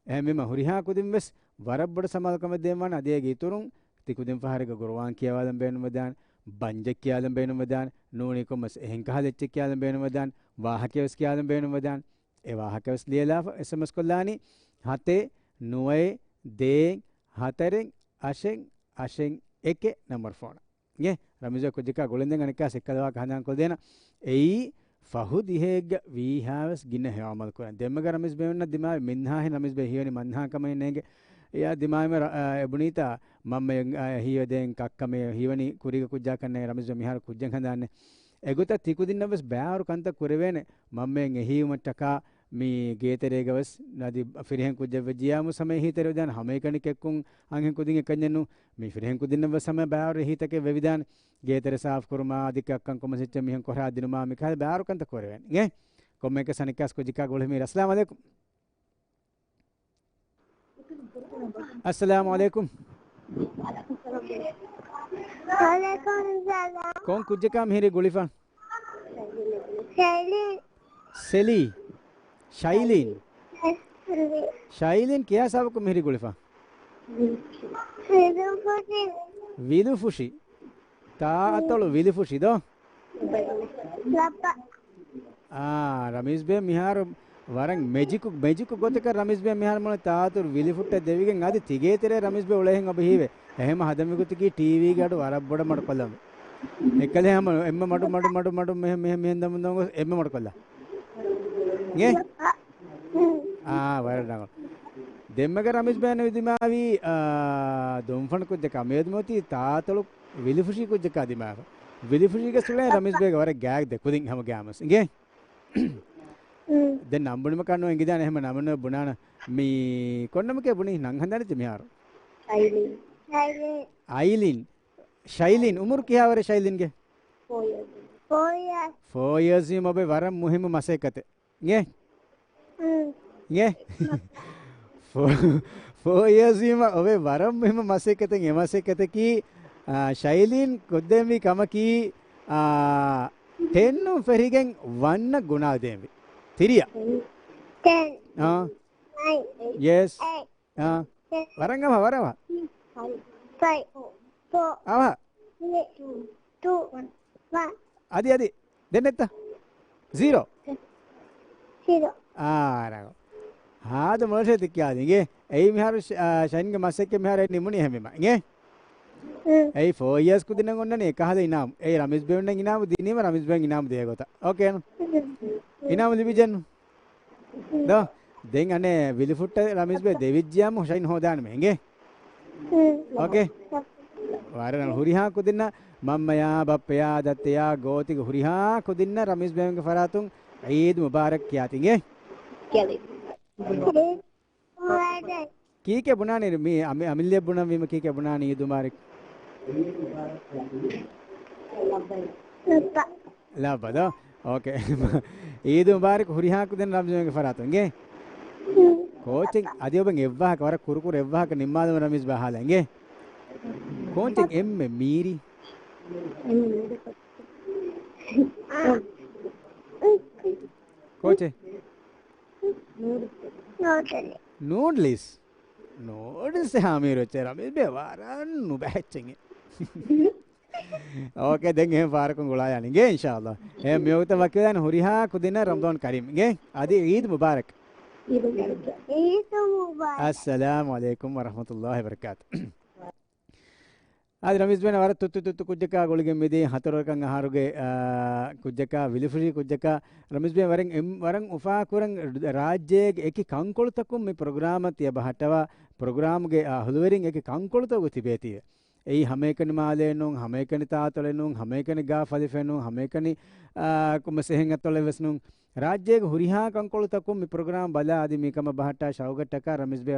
އެހެންވީމަ ހުރިހާ ކުދިން ވެސް ވަރަށް ބޮޑަށް ސަމާލުކަމެއް ދޭންވާނެ. އަދި އޭގެ އިތުރުން ތި ކުދިން ފަހަރެއްގަ ގުރުއާން ކިޔަވާލަން ބޭނުންވެދާނެ، ބަންޖެއް ކިޔާލަން ބޭނުންވެދާނެ، ނޫނީ ކޮންމެސް އެހެން ކަހަލަ އެއްޗެއް ކިޔާލަން ބޭނުންވެދާނެ، ވާހަކައެއް ވެސް ކިޔާލަން ބޭނުންވެދާނެ. އެ ވާހަކަ ވެސް ލިޔެލާފަ އެސްއެމްއެސް ކޮށްލާނީ ހަތެއް ނުވައެއް ދޭއް ހަތަރެއް އަށެއް އަށެއް އެކެއް ނަންބަރު ފޯނަށް. އިނގޭ؟ ރަމީޒް ކުއްޖަކާ ގުޅެން ދެން އަނެއްކާ ސެއްކަލަވާ ކަހަލަން ކޮށްދޭނަ. އެއީ ފަހު ދިހައެއްގަ ވީހާވެސް ގިނަ ހެޔޮ އަމަލު ކުރަން. ދެންމެގަ ރަމީޒް ބޭވެންނަށް ދިމާވި މިންހާހެން ރަމީޒް ބޭ ހީވަނީ މަންހާ ކަމެއް ނޭނގެ. އެޔާ ދިމާވިމަ ރަ-، އާ، އެބުނީތާ މަންމަ އާ، ހީވެދޭން ކައްކަމެ ހީވަނީ ކުރީގަ ކުއްޖާކަންނޭ ރަމީޒް ބޭ މިހާރު ކުއްޖެއް ހަނދާންނެ. އެގޮތަށް ތިކުދިންނަށް ވެސް ބާރު ކަންތައް ކުރެވޭނެ. މަންމައެއް އެހީވުމަށްޓަކާ މި ގޭތެރޭގަ ވެސް އަދި ފިރިހެން ކުއްޖެއް ވެއްޖިޔާމު ހަމަ އެހީތެރިވެދާނެ. ހަމައެކަނި ކެއްކުން އަންހެން ކުދިން އެކަންޏެއްނު. މި ފިރިހެން ކުދިންނަށް ވެސް ހަމަ ބާރު އެހީތަކެއް ވެވިދާނެ. ގޭތެރެ ސާފު ކުރުމާ އަދި ކައްކަން ކޮންމެސް އެއްޗެއް މިހެން ކޮށް ހަދާ ދިނުމާ މި ކަހަލަ ބާރު ކަންތައް ކުރެވޭނެ. އިނގޭ؟ ކޮންމެއަކަސް އަނެއްކާސް ކުއްޖަކާ ގުޅެމީ. އައްސަލާމު ޢަލައިކުމް. އައްސަލާމު ޢަލައިކުމް. ވަޢަލައިކުމް ސަލާމް. ކޮން ކުއްޖަކާ މިހިރީ ގުޅިފަ؟ ސެލީ. ސެލީ. ޝައިލީން. ސެލީ. ޝައިލީން ކިހާ ހިސާބަކުން މިހިރީ ގުޅިފަ؟ ވިލުފުށި. ވިލުފުށި. ތާއަތޮޅު ވިލިފުށި ދޯ؟ ލައްބަ. އާ، ރަމީޒް ބޭ މިހާރު ވަރަށް މެޖިކު، މެޖިކު ގޮތަކަށް ރަމީޒް ބޭ މިހާރު މޮޅެ ތާއަތޮޅު ވިލިފުއްޓަށް ދެވިގެން އަދި ތިގޭތެރޭ ރަމީޒް ބޭ އުޅޭހެން އޮބަ ހީވޭ. އެހެން ހަދަން މިގޮތަކީ ޓީވީގެ އަޑު ވަރަށް ބޮޑަށް މަޑުކޮށްލަން. އެއްކަލޭ ހަމަ އެންމެ މަޑު، މަޑު، މަޑު، މަޑު، މެހެން، މެހެން، މެހެން ދަމުން ދަމުން ގޮސް އެންމެ މަޑުކޮށްލާ. އިނގޭ؟ އާ، ވަރަށް ރަނގަޅު. ދެންމެގަ ރަމީޒް ބޭ ދިމާވީ، އާ، ދޮންފަން ކުއްޖަކާ. މިއަދު މިއޮތީ ތާއަތޮޅު ވިލިފުށި ކުއްޖަކާ ދިމާވެފަ. ވިލިފުށީގަ އުޅޭ ރަމީޒް ބޭގެ ވަރަށް ގާތް ދެ ކުދިން ހަމަ ގާމަސް. އިނގޭ؟ ދެން ނަން ބުނިމަކާ ނު އެނގިދާނެ އެހެން ނަމެއް ބުނާނަ. މީ ކޮން ނަމެކޭ ބުނީ ނަން ހަނދާނެތި މިހާރު؟ ޝައިލިން. ޝައިލިން. ޝައިލިން. އުމުރު ކިހާވަރެއް ޝައިލިންގެ؟ ފޯ އިޔާސް. ފޯ އިޔާސް. ފޯ އިޔާސް ވީމަ އޮބެ ވަރަށް މުހިއްމު މަސައްކަތެއް. އިނގޭ؟ އިނގޭ؟ ފޯ، ފޯ އިޔާސް ވީމަ އޮބެ ވަރަށް މުހިއްމު މަސައްކަތެއް. އެ މަސައްކަތަކީ، އާ، ޝައިލީން ކޮށްދޭންވީ ކަމަކީ، އާ، ޓެންއުން ފެށިގެން ވަންއަށް ގުނާ ދޭންވީ. ތިރިއަށް. ޓެން. އާ. ނައިން. ޔެސް. އެއް. އާ. ޓެން. ވަރަށް އަވަހަށް، ވަރަށް އަވަހަށް. ފައިވް. ފޯ. އަވަހަށް. ތު. ވަން. އަދި، އަދި. ދެން ނެތްތަ؟ ޒީރޯ. ޒީރޯ. އާ، ރަގަ. ހާދަ މޮޅަށޭ ތި ކިޔާލި އިނގޭ. އެއީ މިހާރު ޝ-، އާ، ޝައިންގެ މަސައްކަތް މިހާރު ނިމުނީ އެހެންވީމަ. އިނގޭ؟ އެއީ ފޯ އިޔާސް ކުދިންނަށް އޮންނަނީ އެކަހަލަ އިނާމު. އެއީ ރަމީޒް ބެ އޮންނަން އިނާމު ދިނީމަ ރަމީޒް ބެ އޮން އިނާމު ދޭ ގޮތަށް. އޯކޭ ނު؟ އިނާމު ލިބިޖެންނު. ދޯ؟ ދެން އަނެއް ވިލިފުއްޓަށް ރަމީޒް ބެ ދެވިއްޖިޔާމު ޝައިން ހޯދާނަމޭ އިނގޭ. އޯކޭ. ވަރަށް ހުރިހާ ކުދިންނަށް މަންމަޔާ، ބައްޕަޔާ، ދައްތަޔާ، ގޯތިގެ ހުރިހާ ކުދިންނަށް ރަމީޒް ބެމެންގެ ފަރާތުން ޢީދު މުބާރަކް ކިޔާތި އިނގޭ. ކީކޭ ބުނާނީ މި އަމި-، އަމިއްލަ ބުނަން ވީމަ ކީކޭ ބުނާނީ ޢީދު މުބާރަކް؟ ލައްބަ. ލައްބަ ދޯ؟ އޯކޭ. ޢީދު މުބާރަކް ހުރިހާ ކުދިން ރަމީޒް ބެމެންގެ ފަރާތުން އިނގޭ. ކޯޗެއް އަދި އޮބެން އެއްވާހަކަ ވަރަށް ކުރުކުރު އެއްވާހަކަ ނިންމާލަމުން ރަމީޒް ބެ އަހާލަ އިނގޭ. ކޯޗެއް އެންމެ މީރި. ކޯޗެއް؟ ނޫޑްލިސް. ނޫޑްލިސް އެހާ މީރު އެއްޗެއް ރަމީޒް ބެ ވަރަށް ނުބަހެއްޗެއް. އޯކޭ، ދެން އެހެން ފާރަކުން ގުޅާ ޔާނި އިނގޭ އިންޝާﷲ. އެހެން މިވަގުތަށް ވަކިވެދާނެ ހުރިހާ ކުދިންނަށް ރަމަޟާން ކަރީމް އިނގޭ. އަދި ޢީދު މުބާރަކް. ޢީދު މުބާރަކް. އައްސަލާމު ޢަލައިކުމް ވަރަޙްމަތުﷲި ވަބަރަކާތު. އަދި ރަމީޒް ބެން ވަރަށް ތުއްތު ތުއްތު ކުއްޖަކާ ގުޅިގެން މިދިޔަ ހަތަރު ވަރަކަށް އަހަރުގެ، އާ، ކުއްޖަކާ، ވިލިފުށި ކުއްޖަކާ، ރަމީޒް ބެން ވަރަށް އެން-، ވަރަށް އުފާކުރަން ރާއްޖޭގެ އެކި ކަންކޮޅުތަކުން މި ޕްރޮގްރާމަށް ތިޔަބަހައްޓަވާ، ޕްރޮގްރާމްގެ، އާ، ހުޅުވެރިން އެކި ކަންކޮޅުތަކުގަ ތިބޭތީވެ. އެއީ ހަމައެކަނި މާލޭނޫން، ހަމައެކަނި ތާތޮޅެނޫން، ހަމައެކަނި ގާ ފަލިފެނޫން، ހަމައެކަނި، އާ، ކޮންމެސް އެހެން އަތޮޅެއް ވެސް ނޫން. ރާއްޖޭގެ ހުރިހާ ކަންކޮޅުތަކުން މި ޕްރޮގްރާމް ބަލާ އަދި މިކަމަށް ބަހައްޓާ ޝައުގައްޓަކާ ރަމީޒް ބެ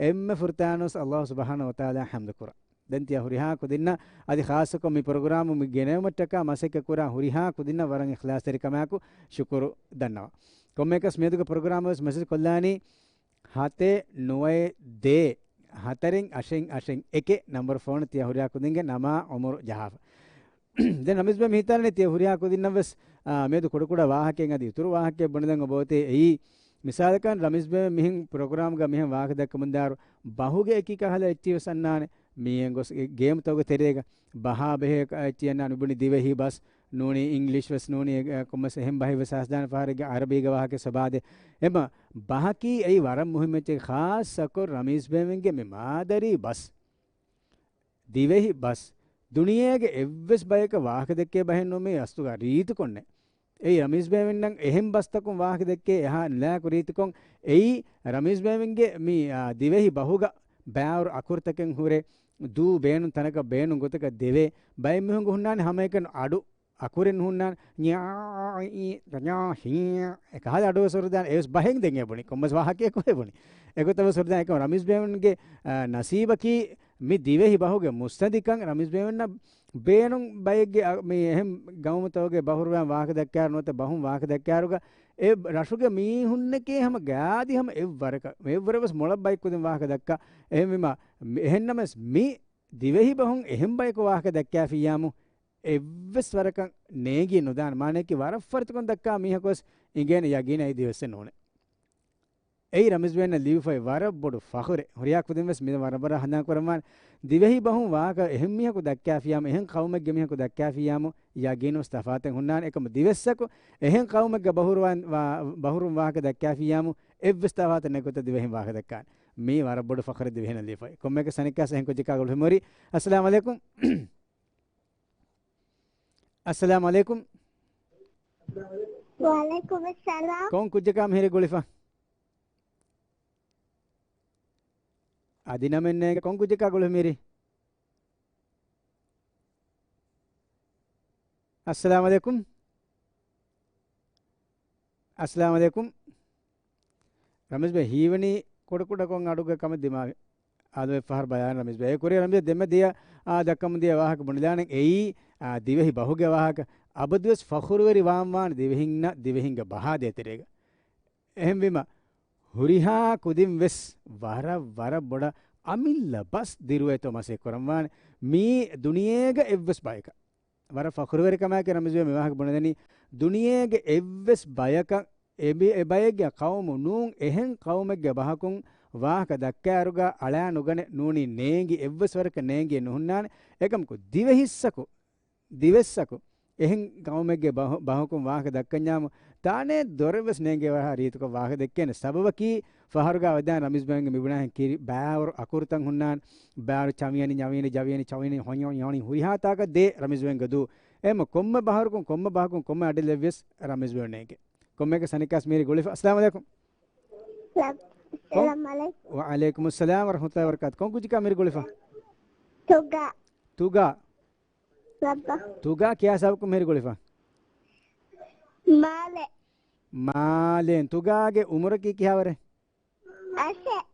އެންމެ ފުރަތަމަވެސް ﷲ ސުބްޙާނަހޫ ވަތަޢާލާ ޙަމްދު ކުރަން. ދެން ތިޔަ ހުރިހާ ކުދިންނަށް އަދި ޚާއްޞަކޮށް މި ޕްރޮގްރާމް މި ގެނެވުމަށްޓަކާ މަސައްކަތް ކުރާ ހުރިހާ ކުދިންނަށް ވަރަށް އިޚްލާޞްތެރިކަމާއެކު ޝުކުރު ދަންނަވަން. ކޮންމެއަކަސް މިއަދުގެ ޕްރޮގްރާމް ވެސް މެސެޖް ކޮށްލާނީ ހަތެއް ނުވައެއް ދޭއް ހަތަރެއް އަށެއް އަށެއް އެކެއް ނަންބަރު ފޯނު ތިޔަ ހުރިހާ ކުދިންގެ ނަމާ އުމުރު ޖަހާފަ. ދެން ރަމީޒް ބެ މި ހިތާނެ ތިޔަ ހުރިހާ ކުދިންނަށް ވެސް، އާ، މިއަދު ކުޑަކުޑަ ވާހަކައެއް އަދި އިތުރު ވާހަކައެއް ބުނެދެން އޮބޯތޭ އެއީ. މިސާލަކަށް ރަމީޒް ބެ މިހެން ޕްރޮގްރާމްގަ މިހެން ވާހަކަ ދައްކަމުންދާއިރު ބަހުގެ އެކި ކަހަލަ އެއްޗިހި ވެސް އަންނާނެ. މީހެން ގޮސް ގޭމްތަކުގެ ތެރޭގަ ބަހާ ބެހޭ އެއްޗިހި އަންނާނެ. މި ބުނި ދިވެހި ބަސް ނޫނީ އިންގްލިޝް ވެސް ނޫނީ، އެ، ކޮންމެސް އެހެން ބަހެއް ވެސް އައިސްދާނެ ފަހަރެއްގެ އަރަބީގެ ވާހަކަ ސަބާދެ. އެމަ ބަހަކީ އެއީ ވަރަށް މުހިއްމު އެއްޗެއް ޚާއްޞަކޮށް ރަމީޒް ބެމެންގެ މި މާދަރީ ބަސް. ދިވެހި ބަސް. ދުނިޔޭގެ އެއްވެސް ބަޔަކަށް ވާހަކަ ދެއްކޭ ބަހެއް ނޫން މީ އަސްލުގަ ރީތިކޮށްނެ. އެއީ ރަމީޒް ބެމެންނަށް އެހެން ބަސްތަކުން ވާހަކަ ދެއްކޭ އެހާ ނިލާކު ރީތިކޮށް އެއީ ރަމީޒް ބެމެންގެ މި، އާ، ދިވެހި ބަހުގަ ބާރު އަކުރުތަކެއް ހުރެ ދޫ ބޭނުން ތަނަކަށް ބޭނުން ގޮތަކަށް ދެވޭ. ބައެއް މީހުންގެ ހުންނާނެ ހަމައެކަނި އަޑު އަކުރެއް ނުހުންނާނެ. ނިޔާ، އި، ނިޔާ، ހިޔާ. އެކަހަލަ އަޑުވެސް ހުރެދާނެ. އެވެސް ބަހެއް ދެން އެބުނި. ކޮންމެސް ވާހަކައެއް އެބުނި. އެގޮތަށް ވެސް ހުރެދާނެ. އެކަމަ ރަމީޒް ބެމެންގެ، އާ، ނަސީބަކީ މި ދިވެހި ބަހުގެ މުއްސަނދިކަން ރަމީޒް ބެމެންނަށް ބޭނުން ބައެއްގެ، އަ، މި އެހެން ގައުމުތަކުގެ ބަހުރުވައިން ވާހަކަ ދައްކާއިރު ނުވަތަ ބަހުން ވާހަކަ ދައްކާއިރުގަ އެ ރަށުގެ މީހުންނެކޭ ހަމަ ގާދި ހަމަ އެއްވަރަކަށް، އެއްވަރަށް ވެސް މޮޅަށް ބައެއް ކުދިން ވާހަކަ ދައްކާ. އެހެންވީމަ އެހެންނަމަވެސް މި ދިވެހި ބަހުން އެހެން ބަޔަކު ވާހަކަ ދައްކާފިއްޔާމު އެއްވެސް ވަރަކަށް ނޭނގި ނުދާނެ. މާނައަކީ ވަރަށް ފަރިތަކުން ދައްކާ މީހަކު ވެސް އިނގޭނެ ޔަގީން އައިދިޔަ ވެސް ނޫނޭ. އެއީ ރަމީޒް ބެމެންނަށް ލިބިފައި ވަރަށް ބޮޑު ފަޚުރެއް. ހުރިހާ ކުދިން ވެސް މި ވަރަށް ވަރަށް ހަނދާން ކުރަންވާނެ. ދިވެހި ބަހުން ވާހަކަ އެހެން މީހަކު ދައްކާފިއްޔާމު، އެހެން ޤައުމެއްގެ މީހަކު ދައްކާފިއްޔާމު ޔަގީން ވެސް ތަފާތެއް ހުންނާނެ. އެކަމު ދިވެއްސަކު އެހެން ޤައުމެއްގެ ބަހުރުވާ-، ވާ-، ބަހުރުން ވާހަކަ ދައްކާފިއްޔާމު އެއްވެސް ތަފާތެއް ނެތް ގޮތަށް ދިވެހިން ވާހަކަ ދައްކާނެ. މީ ވަރަށް ބޮޑު ފަޚުރެއް ދިވެހިންނަށް ލިބިފައި. ކޮންމެއަކަސް އަނެއްކާ އެހެން ކުއްޖަކާ ގުޅިފަ މިހުރީ. އައްސަލާމު ޢަލައިކުމް. އައްސަލާމު ޢަލައިކުމް. ވަޢަލައިކުމުއްސަލާމް. ކޮން ކުއްޖަކާ މިހިރީ ގުޅިފަ؟ އަދި ނަމެއް ނޭނގެ. ކޮން ކުއްޖަކާ ގުޅިފަ މިހިރީ؟ އައްސަލާމު ޢަލައިކުމް. އައްސަލާމު ޢަލައިކުމް. ރަމީޒް ބެ ހީވަނީ ކުޑަކުޑަކޮށް އަޑުގެ ކަމެއް ދިމާވި. އާދެ އެއްފަހަރު ބަޔާން ރަމީޒް ބެ. އެ ކުރި ރަމީޒް ދެންމެ ދިޔަ، އާ، ދައްކަމުން ދިޔަ ވާހަކަ ބުނެލާނެ. އެއީ، އާ، ދިވެހި ބަހުގެ ވާހަކަ. އަބަދުވެސް ފަޚުރުވެރި ވާން ވާން ދިވެހިންނަށް، ދިވެހިންގެ ބަހާ ދޭތެރޭގަ. އެހެންވީމަ، ހުރިހާ ކުދިން ވެސް ވަރަށް، ވަރަށް ބޮޑަށް އަމިއްލަ ބަސް ދިރުވޭތޯ މަސައްކަތް ކުރަންވާނެ. މީ ދުނިޔޭގަ އެއްވެސް ބަޔަކަށް. ވަރަށް ފަޚުރުވެރިކަމާއެކު ރަމީޒް ބޭ މި ވާހަކަ ބުނެދެނީ. ދުނިޔޭގެ އެއްވެސް ބަޔަކަށް އެބި-، އެބައެއްގެ ޤައުމު ނޫން އެހެން ޤައުމެއްގެ ބަހަކުން ވާހަކަ ދައްކާއިރުގަ އަޅާ ނުގަނެ ނޫނީ ނޭނގި އެއްވެސް ވަރަކަށް ނޭނގި ނުހުންނާނެ. އެކަމަކު ދިވެހިއްސަކު، ދިވެއްސަކު އެހެން ޤައުމެއްގެ ބަހު-، ބަހަކުން ވާހަކަ ދައްކަންޏާމު ތާނޭ ދޮރެއްވެސް ނޭނގޭ ވަރަހަ ރީތިކޮށް ވާހަކަ ދެއްކޭނެ. ސަބަބަކީ ފަހަރުގަ ވެދާނެ ރަމީޒް ބޭގެ މިބުނާހެން ކިރި ބާވަރު އަކުރުތައް ހުންނާނެ. ބާވަރު ޗަވިޔަނި، ޏަވިޔަނި، ޖަވިޔަނި، ޗަވިޔަނި، ހޮނި، ހޮނި، ހޮނި، ހުރިހާ ތާކަށް ދޭ ރަމީޒް ބޭގެ ދޫ. އެހެމަ ކޮންމެ ބަހަރަކުން، ކޮންމެ ބަހަކުން، ކޮންމެ އަޑެއް ލެއްވިޔަސް ރަމީޒް ބޭ ނޭނގޭ. ކޮންމެއަކަސް އަނެއްކާސް މީރި ގުޅިފަ. އައްސަލާމު ޢަލައިކުމް. ސަލާމް. ކޮން؟ ސަލާމް ޢަލައިކުމް. ވަޢަލައިކުމުއްސަލާމް ވަރަޙްމަތުﷲި ވަބަރަކާތު. ކޮން ކުއްޖަކާ މީރި ގުޅިފަ؟ ތުގާ. ތުގާ. ބައްބަ. ތުގާ ކިޔާ ސަބަބަކުން މީރި ގުޅިފަ؟ މާލެ. މާލެން. ތުގާގެ އުމުރަކީ ކިހާވަރެއް؟ އަށެއް.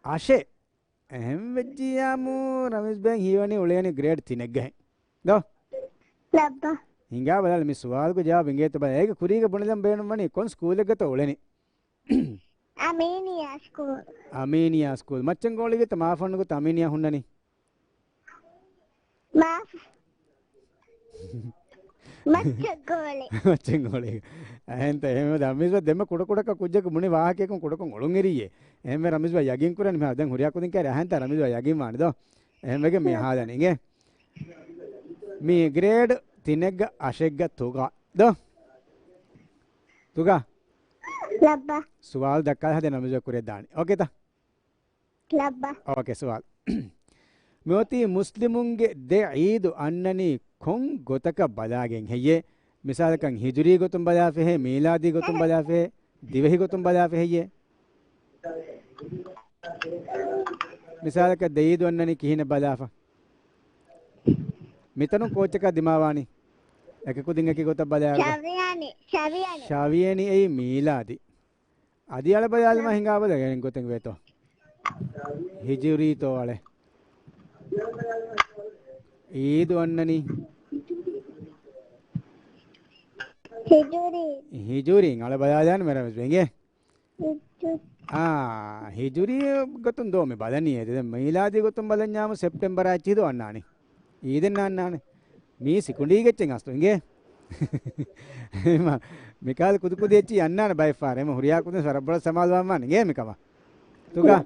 އަށެއް. އެހެން ވެއްޖިއްޔާމު ރަމީޒް ބޭ ހީވަނީ އުޅޭނީ ގްރޭޑް ތިނެއްގަހެން. ދޯ؟ ލައްބަ. ހިނގާ ބަލާލަ މި ސުވާލުގެ ޖަވާބު އިނގޭތޯ ބަލަ. އޭގެ ކުރީގަ ބުނެލަން ބޭނުންވަނީ ކޮން ސްކޫލެއްގަތޯ އުޅެނީ؟ އަމީނިއްޔާ ސްކޫލް. އަމީނިއްޔާ ސްކޫލް. މައްޗަން ގޯޅީގަތަ މާފަންނުގަތަ އަމީނިއްޔާ ހުންނަނީ؟ މާފަ. މައްޗަށް ގޯޅި. މައްޗަށް ގޯޅި. އެހެންތަ، އެހެން ރަމީޒް ބޭ ދެންމެ ކުޑަކުޑަކަށް ކުއްޖަކު ބުނި ވާހަކަޔަކުން ކުޑަކޮށް އުޅުން އެރިއްޔޭ. އެހެންވެ ރަމީޒް ބޭ ޔަގީން ކުރަނީ މިހާރު ދެން ހުރިހާ ކުދިން ކައިރި އަހަންތަ ރަމީޒް ބޭ ޔަގީން ވާނެ ދޯ. އެހެންވެގެން މި ހާލަނީ އިނގޭ. މި ގްރޭޑް ތިނެއްގަ އަށެއްގަ ތުގާ. ދޯ؟ ތުގާ؟ ލައްބަ. ސުވާލު ދައްކާލަ ހަދޭ ރަމީޒް ބޭ ކުރިއަށް ދާނީ. އޯކޭތަ؟ ލައްބަ. އޯކޭ، ސުވާލު. މިއޮތީ މުސްލިމުންގެ ދެ ޢީދު އަންނަނީ ކޮން ގޮތަކަށް ބަލާގެން ހެއްޔޭ؟ މިސާލަކަށް ހިޖުރީ ގޮތުން ބަލާފަހޭ، މީލާދީ ގޮތުން ބަލާފަހޭ، ދިވެހި ގޮތުން ބަލާފަ ހެއްޔޭ؟ މިސާލަކަށް ދެ ޢީދު އަންނަނީ ކިހިނެއް ބަލާފަ؟ މިތަނުން ކޯއްޗަކާ ދިމާވާނީ؟ އެކަކުދިން އެކި ގޮތަށް ބަލާއިރު. ޝަވިޔަނި، ޝަވިޔަނި. ޝަވިޔަނި އެއީ މީލާދީ. އަދި އަޅަބަލާލަމާ ހިނގާބަލަ ގެން ގޮތެއް ވޭތޯ. ހިޖުރީތޯ އަޅެ. ޢީދު އަންނަނީ. ހިޖުރީ. ހިޖުރީ. އަޅަބަލާލާން މެރަމެސް ވެނގޭ. ހިޖުރީ. އާ، ހިޖުރީ ގޮތުން ދޯ މި ބަލަނީ. އެ މީލާދީ ގޮތުން ބަލަންޏާމު ސެޕްޓެމްބަރ އައްޗިހި ދޯ އަންނާނީ. ޢީދެއް ނާންނާނެ. މީ ސިކުނޑީގެ އެއްޗެއް އަސްލު އިނގޭ. މިކާލު ކުދި ކުދި އެއްޗި އަންނާނެ ބައެއް ފާރެ. އެމަ ހުރިހާ ކުދިން ވަރަށް ބޮޑަށް ސަމާލުވާން ވާނެ އިނގޭ މިކަމަށް. ތުގާ.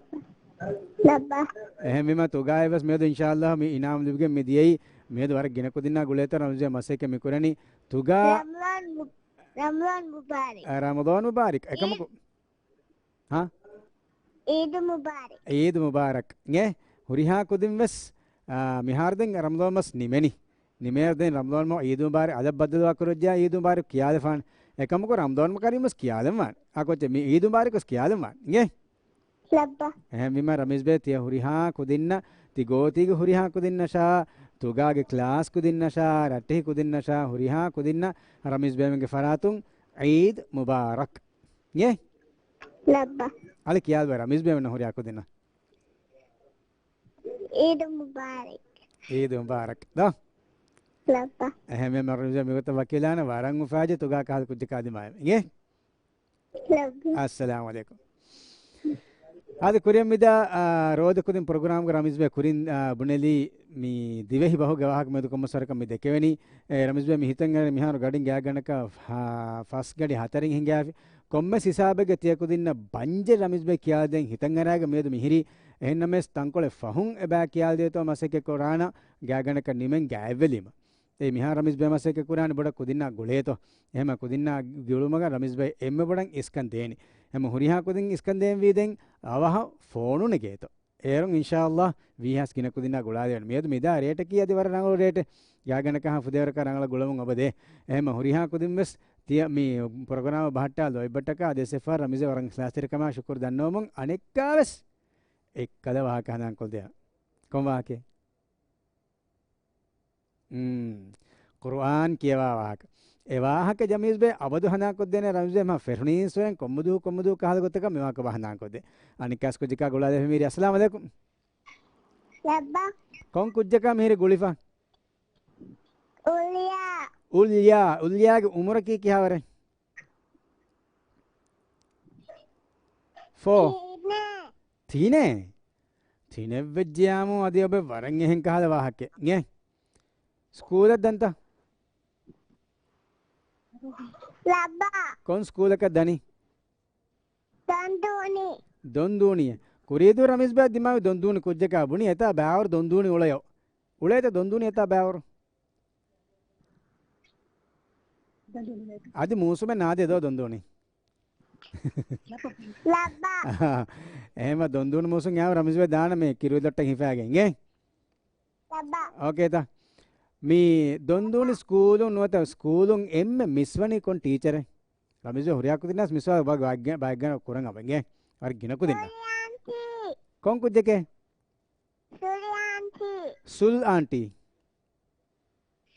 ލައްބަ. އެހެންވީމަ ތުގާއަށް ވެސް މިއަދު އިންޝާﷲ މި އިނާމް ލިބިގެން މި ދިޔައީ. މިއަދު ވަރަށް ގިނަ ކުދިންނާ ގުޅޭތޯ ރަމްޒޭ މަސައްކަތް މި ކުރަނީ. ތުގާ. ރަމަޟާން މު-، ރަމަޟާން މުބާރަކް. އަ، ރަމަޟާން މުބާރަކް. އެކަމަކު. ހާ؟ ޢީދު މުބާރަކް. ޢީދު މުބާރަކް. އިނގޭ ހުރިހާ ކުދިން ވެސް، އާ، މިހާރު ދެން ރަމަޟާން މަސް ނިމެނީ. ނިމޭއިރު ދެން ރަމަޟާން މަހު ޢީދު މުބާރަކް އަލަށް ބައްދަލުވާ ކުރައްޖާ ޢީދު މުބާރަކް ކިޔާލަފާނެ. އެކަމަކު ރަމަޟާން ކަރީމް ވެސް ކިޔާލަން ވާނެ. އާ ކޮއްޗެއް މި ޢީދު މުބާރަކް ވެސް ކިޔާލަން ވާނެ. އިނގޭ؟ ލައްބަ. އެހެންވީމަ ރަމީޒް ބޭ ތިޔަ ހުރިހާ ކުދިންނަށް، ތި ގޯތީގެ ހުރިހާ ކުދިންނަށާ، ތުގާގެ ކްލާސް ކުދިންނަށާ، ރައްޓެހި ކުދިންނަށާ، ހުރިހާ ކުދިންނަށް ރަމީޒް ބޭމެންގެ ފަރާތުން ޢީދު މުބާރަކް. އިނގޭ؟ ލައްބަ. އަޅެ ކިޔާލަބަ ރަމީޒް ބޭމެންނަށް ހުރިހާ ކުދިންނަށް. ޢީދު މުބާރަކް. ޢީދު މުބާރަކް. ދޯ؟ ލައްބަ. އެހެންވީމަ ރަމީޒް ބޭ މިގޮތަށް ވަކިވެލާނެ ވަރަށް އުފާވެއްޖެ ތުގާ ކަހަލަ ކުއްޖަކާ ދިމާއަށް. އިނގޭ؟ ލައްބަ. އައްސަލާމު ޢަލައިކުމް. އާދެ ކުރިއަށް މިދާ، އާ، ރޯދަ ކުދިން ޕްރޮގްރާމްގަ ރަމީޒް ބޭ ކުރިން، އާ، ބުނެލީ މި ދިވެހި ބަހުގެ ވާހަކަ މެދު ކޮންމެސް ވަރަކަށް މި ދެކެވެނީ. އެ، ރަމީޒް ބޭ މި ހިތަށް އަރި މިހާރު ގަޑިން ގާތްގަނޑަކަށް ފަ-، ފަސް ގަޑި ހަތަރެއް ހިނގާފި. ކޮންމެސް ހިސާބެއްގަ ތިޔަ ކުދިންނަށް ބަންޖެ ރަމީޒް ބޭ ކިޔާދޭން ހިތަށް އަރާގަ މިއަދު މިހިރީ. އެހެންނަމަވެސް ތަންކޮޅެއް ފަހުން އެބަ ކިޔާދޭތޯ މަސައްކަތް ކުރާނަ ގާތްގަނޑަކަށް ނިމެން ގާތްވެލީމަ. އެ މިހާ ރަމީޒް ބޭ މަސައްކަތް ކުރާނެ ބޮޑަށް ކުދިންނާ ގުޅޭތޯ. އެހެމަ ކުދިންނާ ގުޅުމަކަށް ރަމީޒް ބޭ އެންމެ ބޮޑަށް އިސްކަން ދޭނެ. އެހެމަ ހުރިހާ ކުދިން އިސްކަން ދޭންވީ ދެން އަވަހަށް ފޯނު ނެގޭތޯ. އޭރުން އިންޝާﷲ ވީހާސް ގިނަ ކުދިންނާ ގުޅާލެވެން. މިއަދު މިދާ ރޭޓަކީ އަދި ވަރަށް ރަނގަޅު ރޭޓެއް. ގާތްގަނޑަކަށް ފުދޭވަރަކަށް ރަނގަޅަށް ގުޅަމުން އެބަދޭ. އެހެމަ ހުރިހާ ކުދިން ވެސް ތިޔަ މި ޕްރޮގްރާމަށް ބަހައްޓާ ލޯތްބަށްޓަކާ އާދެ އިސްވެފަ ރަމީޒް ވަރަށް އިޚްލާޞްތެރިކަމާ ޝުކުރު ދަންނަވަމުން އަނެއްކާވެސް އެއްކަލަ ވާހަކަ ހަނދާންކޮށްދެއްވާ. ކޮން ވާހަކައެއް؟ މް. ޤުރުއާން ކިޔަވާ ވާހަކަ. އެ ވާހަކަ ރަމީޒް ބޭ އަބަދު ހަނދާންކޮށްދޭނެ ރަމީޒް ބޭ މާ ފެށުނީންސްވެރިން ކޮންމެ ދުވަހު ކޮންމެ ދުވަހު ކަހަލަ ގޮތަކަށް މި ވާހަކަ ބާ ހަނދާންކޮށްދޭ. އަނެއްކާސް ކުއްޖަކާ ގުޅާލެވޭ މީރި. އައްސަލާމު ޢަލައިކުމް. ލައްބަ. ކޮން ކުއްޖަކާ މިހިރީ ގުޅިފަ؟ އުލްޔާ. އުލްޔާ. އުލްޔާގެ އުމުރަކީ ކިހާވަރެއް؟ ފޯ. ތިނެއް. ތިނެއް؟ ތިނެއް ވެއްޖިޔާމު އަދި އޮބެ ވަރަށް އެހެން ކަހަލަ ވާހަކައެއް. އިނގޭ؟ ސްކޫލަށް ދަންތަ؟ ލައްބާ. ކޮން ސްކޫލަކަށް ދަނީ؟ ދޮންދޫނި. ދޮންދޫނިއެއް. ކުރީދޫ ރަމީޒްބެ ދިމާވި ދޮންދޫނި ކުއްޖަކާ ބުނި އެތާ ބާވަރު ދޮންދޫނި އުޅެޔޯ. އުޅޭތަ ދޮންދޫނި އެތާ ބާވަރު؟ އަދި މޫސުމެއް ނާދޭ ދޯ ދޮންދޫނި. ލައްބާ. އެހެމަ ދޮންދޫނި މޫސުން އާ ރަމީޒްބެ ދާނަމޭ ކިރުވިދޮއްޓަށް ހިފާގެން އިނގޭ. ލައްބާ. އޯކޭތަ؟ މި ދޮންދޫނި ސްކޫލުން ނުވަތަ ސްކޫލުން އެންމެ މިސްވަނީ ކޮން ޓީޗަރެއް؟ ރަމީޒް ހުރިހާ ކުދިންނަސް މިސްވާލު ބަ-، ބައިގަ-، ބައިގަނޑަށް ކުރަން އަބަ އިނގޭ. ވަރަށް ގިނަ ކުދިންނަށް. ސުރި އާންޓީ. ކޮން ކުއްޖެކޭ؟ ސުރި އާންޓީ. ސުލް އާންޓީ.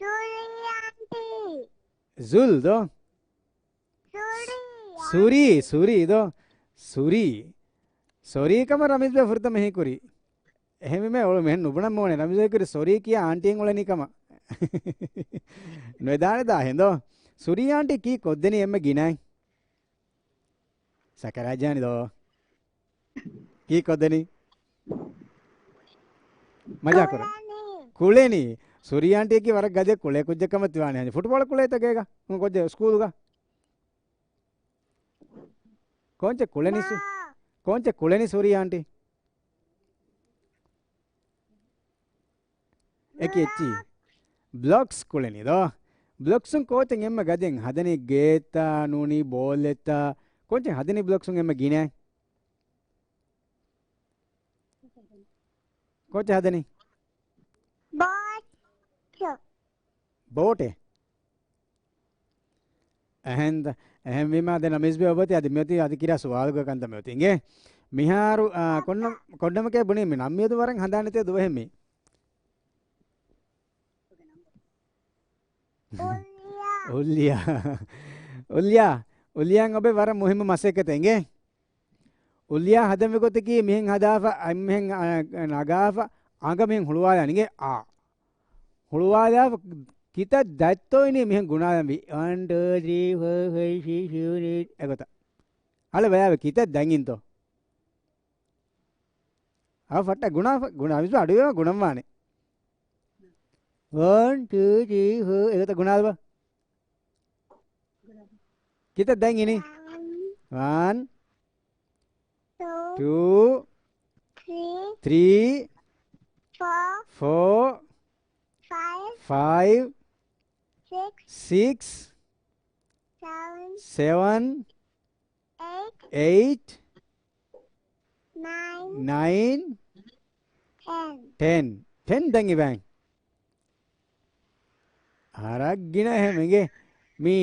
ސުރި އާންޓީ. ޒުލް ދޯ؟ ސުރީ. ސުރީ، ސުރީ ދޯ؟ ސުރީ. ސޮރީ ކަމަށް ރަމީޒްބެ ފުރަތަމަ ހީކުރީ. އެހެންވީމަ އޮޅު މިހެން ނުބުނަން މޯނެ. ރަމީޒްބެ ކުރި ސޮރީ ކިޔާ އާންޓީއެއް އުޅެނީ ކަމަށް. ނުވެދާނެ ދާ ހެނދޯ. ސުރީ އާންޓީ ކީ ކޮށްދެނީ އެންމެ ގިނައިން؟ ސަކަރާތް ޖާނި ދޯ؟ ކީ ކޮށްދެނީ؟ މަޖާކުރަން. ކުޅެނީ. ކުޅެނީ. ސުރީ އާންޓީއަކީ ވަރަށް ގަދަ ކުޅޭ ކުއްޖެއް ކަމަށް ތިވާނެ. ފުޓްބޯޅަ ކުޅޭތަ ގޭގަ؟ ކޮއްޖެ ސްކޫލުގަ؟ ކޯންޗެއް ކުޅެނީ ސު-، ކޯންޗެއް ކުޅެނީ ސުރީ އާންޓީ؟ އެކި އެއްޗި. ބްލޮކްސް ކުޅެނީ ދޯ. ބްލޮކްސުން ކޯޗެއް އެންމެ ގަދައިން ހަދަނީ ގޭތަ ނޫނީ ބޯލްއެތަ؟ ކޯންޗެއް ހަދަނީ ބްލޮކްސުން އެންމެ ގިނައިން؟ ކޯޗެއް ހަދަނީ؟ ބޯޓް. ބޯޓެއް؟ އެހެން، އެހެންވީމާ ދެން ރަމީޒް ބޭ އޮބޮތި އަދި މިއޮތީ އަދި ކިރާ ސުވާލުގަ ކަންތައް މިއޮތީ އިނގޭ. މިހާރު، އާ، ކޮންނަ-، ކޮންނަމަކޭ ބުނީ މި ނަން މިއަދު ވަރަށް ހަނދާން ނެތޭ ދުވަހެއް މީ. އުއްލިޔާ. އުއްލިޔާ. އުއްލިޔާ. އުއްލިޔާ އޮބެ ވަރަށް މުހިއްމު މަސައްކަތެއް އިނގޭ. އުއްލިޔާ ހަދަންވީ ގޮތަކީ މިހެން ހަދާފަ، އަތް މިހެން، އަ، ނަގާފަ، އަނގަ މިހެން ހުޅުވާލާނެ އިނގޭ. އާ. ހުޅުވާލާފަ ކިތައް ދަތްތޯ އިނީ މިހެން ގުނާލަންވީ. ވަން، ޓޫ، ތްރީ، ފޯ، ފައިވް، ސިކްސް، ސެވަން، އެއިޓް. އެގޮތަށް. އަޅެ ބަލާވެ ކިތައް ދަތް އިންތޯ. އާ ފައްޓަ ގުނާ، ގުނާ، މިސް އަޑުވޭ ގުނަންވާނެ. ވަން، ޓޫ، ތްރީ، ފޯ، އެގޮތަށް ގުނާލަބަ. ކިތައް ދަތް އިނީ؟ ވަން، ޓޫ، ތްރީ، ފޯ، ފޯ، ފައިވް، ސިކްސް، ސެވަން، އެއިޓް، ނައިން، ޓެން. ޓެން ދަތް އިވޭ. ހަރަށް ގިނަ އެހެން އިނގޭ. މީ،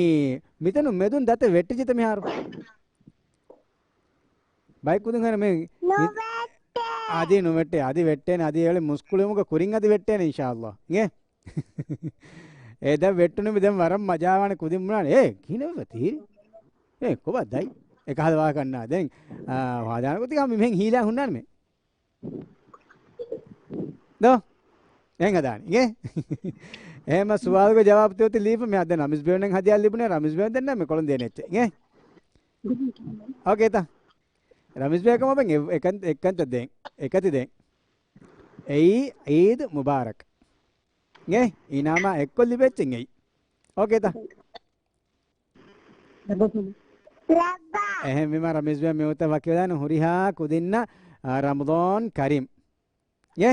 މިތަނު މެދުން ދަތެއް ވެއްޓިއްޖެތަ މިހާރު؟ ބައެއް ކުދިން ހަރަ މި، މި، ނުވެއްޓޭ. އަދި ނުވެއްޓޭ، އަދި ވެއްޓޭނެ، އަދި އެޅެ މުސްކުޅިވުމުގަ ކުރިން އަދި ވެއްޓޭނެ އިންޝާﷲ. އިނގޭ؟ އެ ދަތް ވެއްޓުނު މި ދެން ވަރަށް މަޖާވާނެ ކުދިން ބުނާނެ. އޭ، ކިހިނެއްވެ ތީރި؟ އޭ، ކޮބާ ދަތް؟ އެކަހަލަ ވާހަކަ އަންނާ. ދެން، އާ، ހާދާނެ ގޮތެއް މި މިހެން ހީލާ ހުންނާނެ މެ. ދޯ؟ އެހެން ހަދާނީ. އިނގޭ؟ އެހެންމަ ސުވާލުގެ ޖަވާބު ތިއޮތީ ލީފަ މި ހައްދަ ރަމީޒް ބޭނުން ހަދިޔާ ލިބުނޭ ރަމީޒް ބޭނުން ދެންނެވި ކޮޅުން ދޭނެ އެއްޗެއް. އިނގޭ؟ އޯކޭތަ؟ ރަމީޒް ބޭކަމަށް އެ-، އެކަން-، އެއްކަންތައް ދޭން. އެކަތި ދޭން. އެއީ އީދު މުބާރަކް. އިނގޭ؟ އިނާމާ އެއްކޮށް ލިބޭ އެއްޗެއް އެއީ. އޯކޭތަ؟ އެހެންވީމާ ރަމީޒް ބޭ މިވަގުތަށް ވަކިވެލާނެ ހުރިހާ ކުދިންނަށް، އާ، ރަމަޟާން ކަރީމް. އޭ؟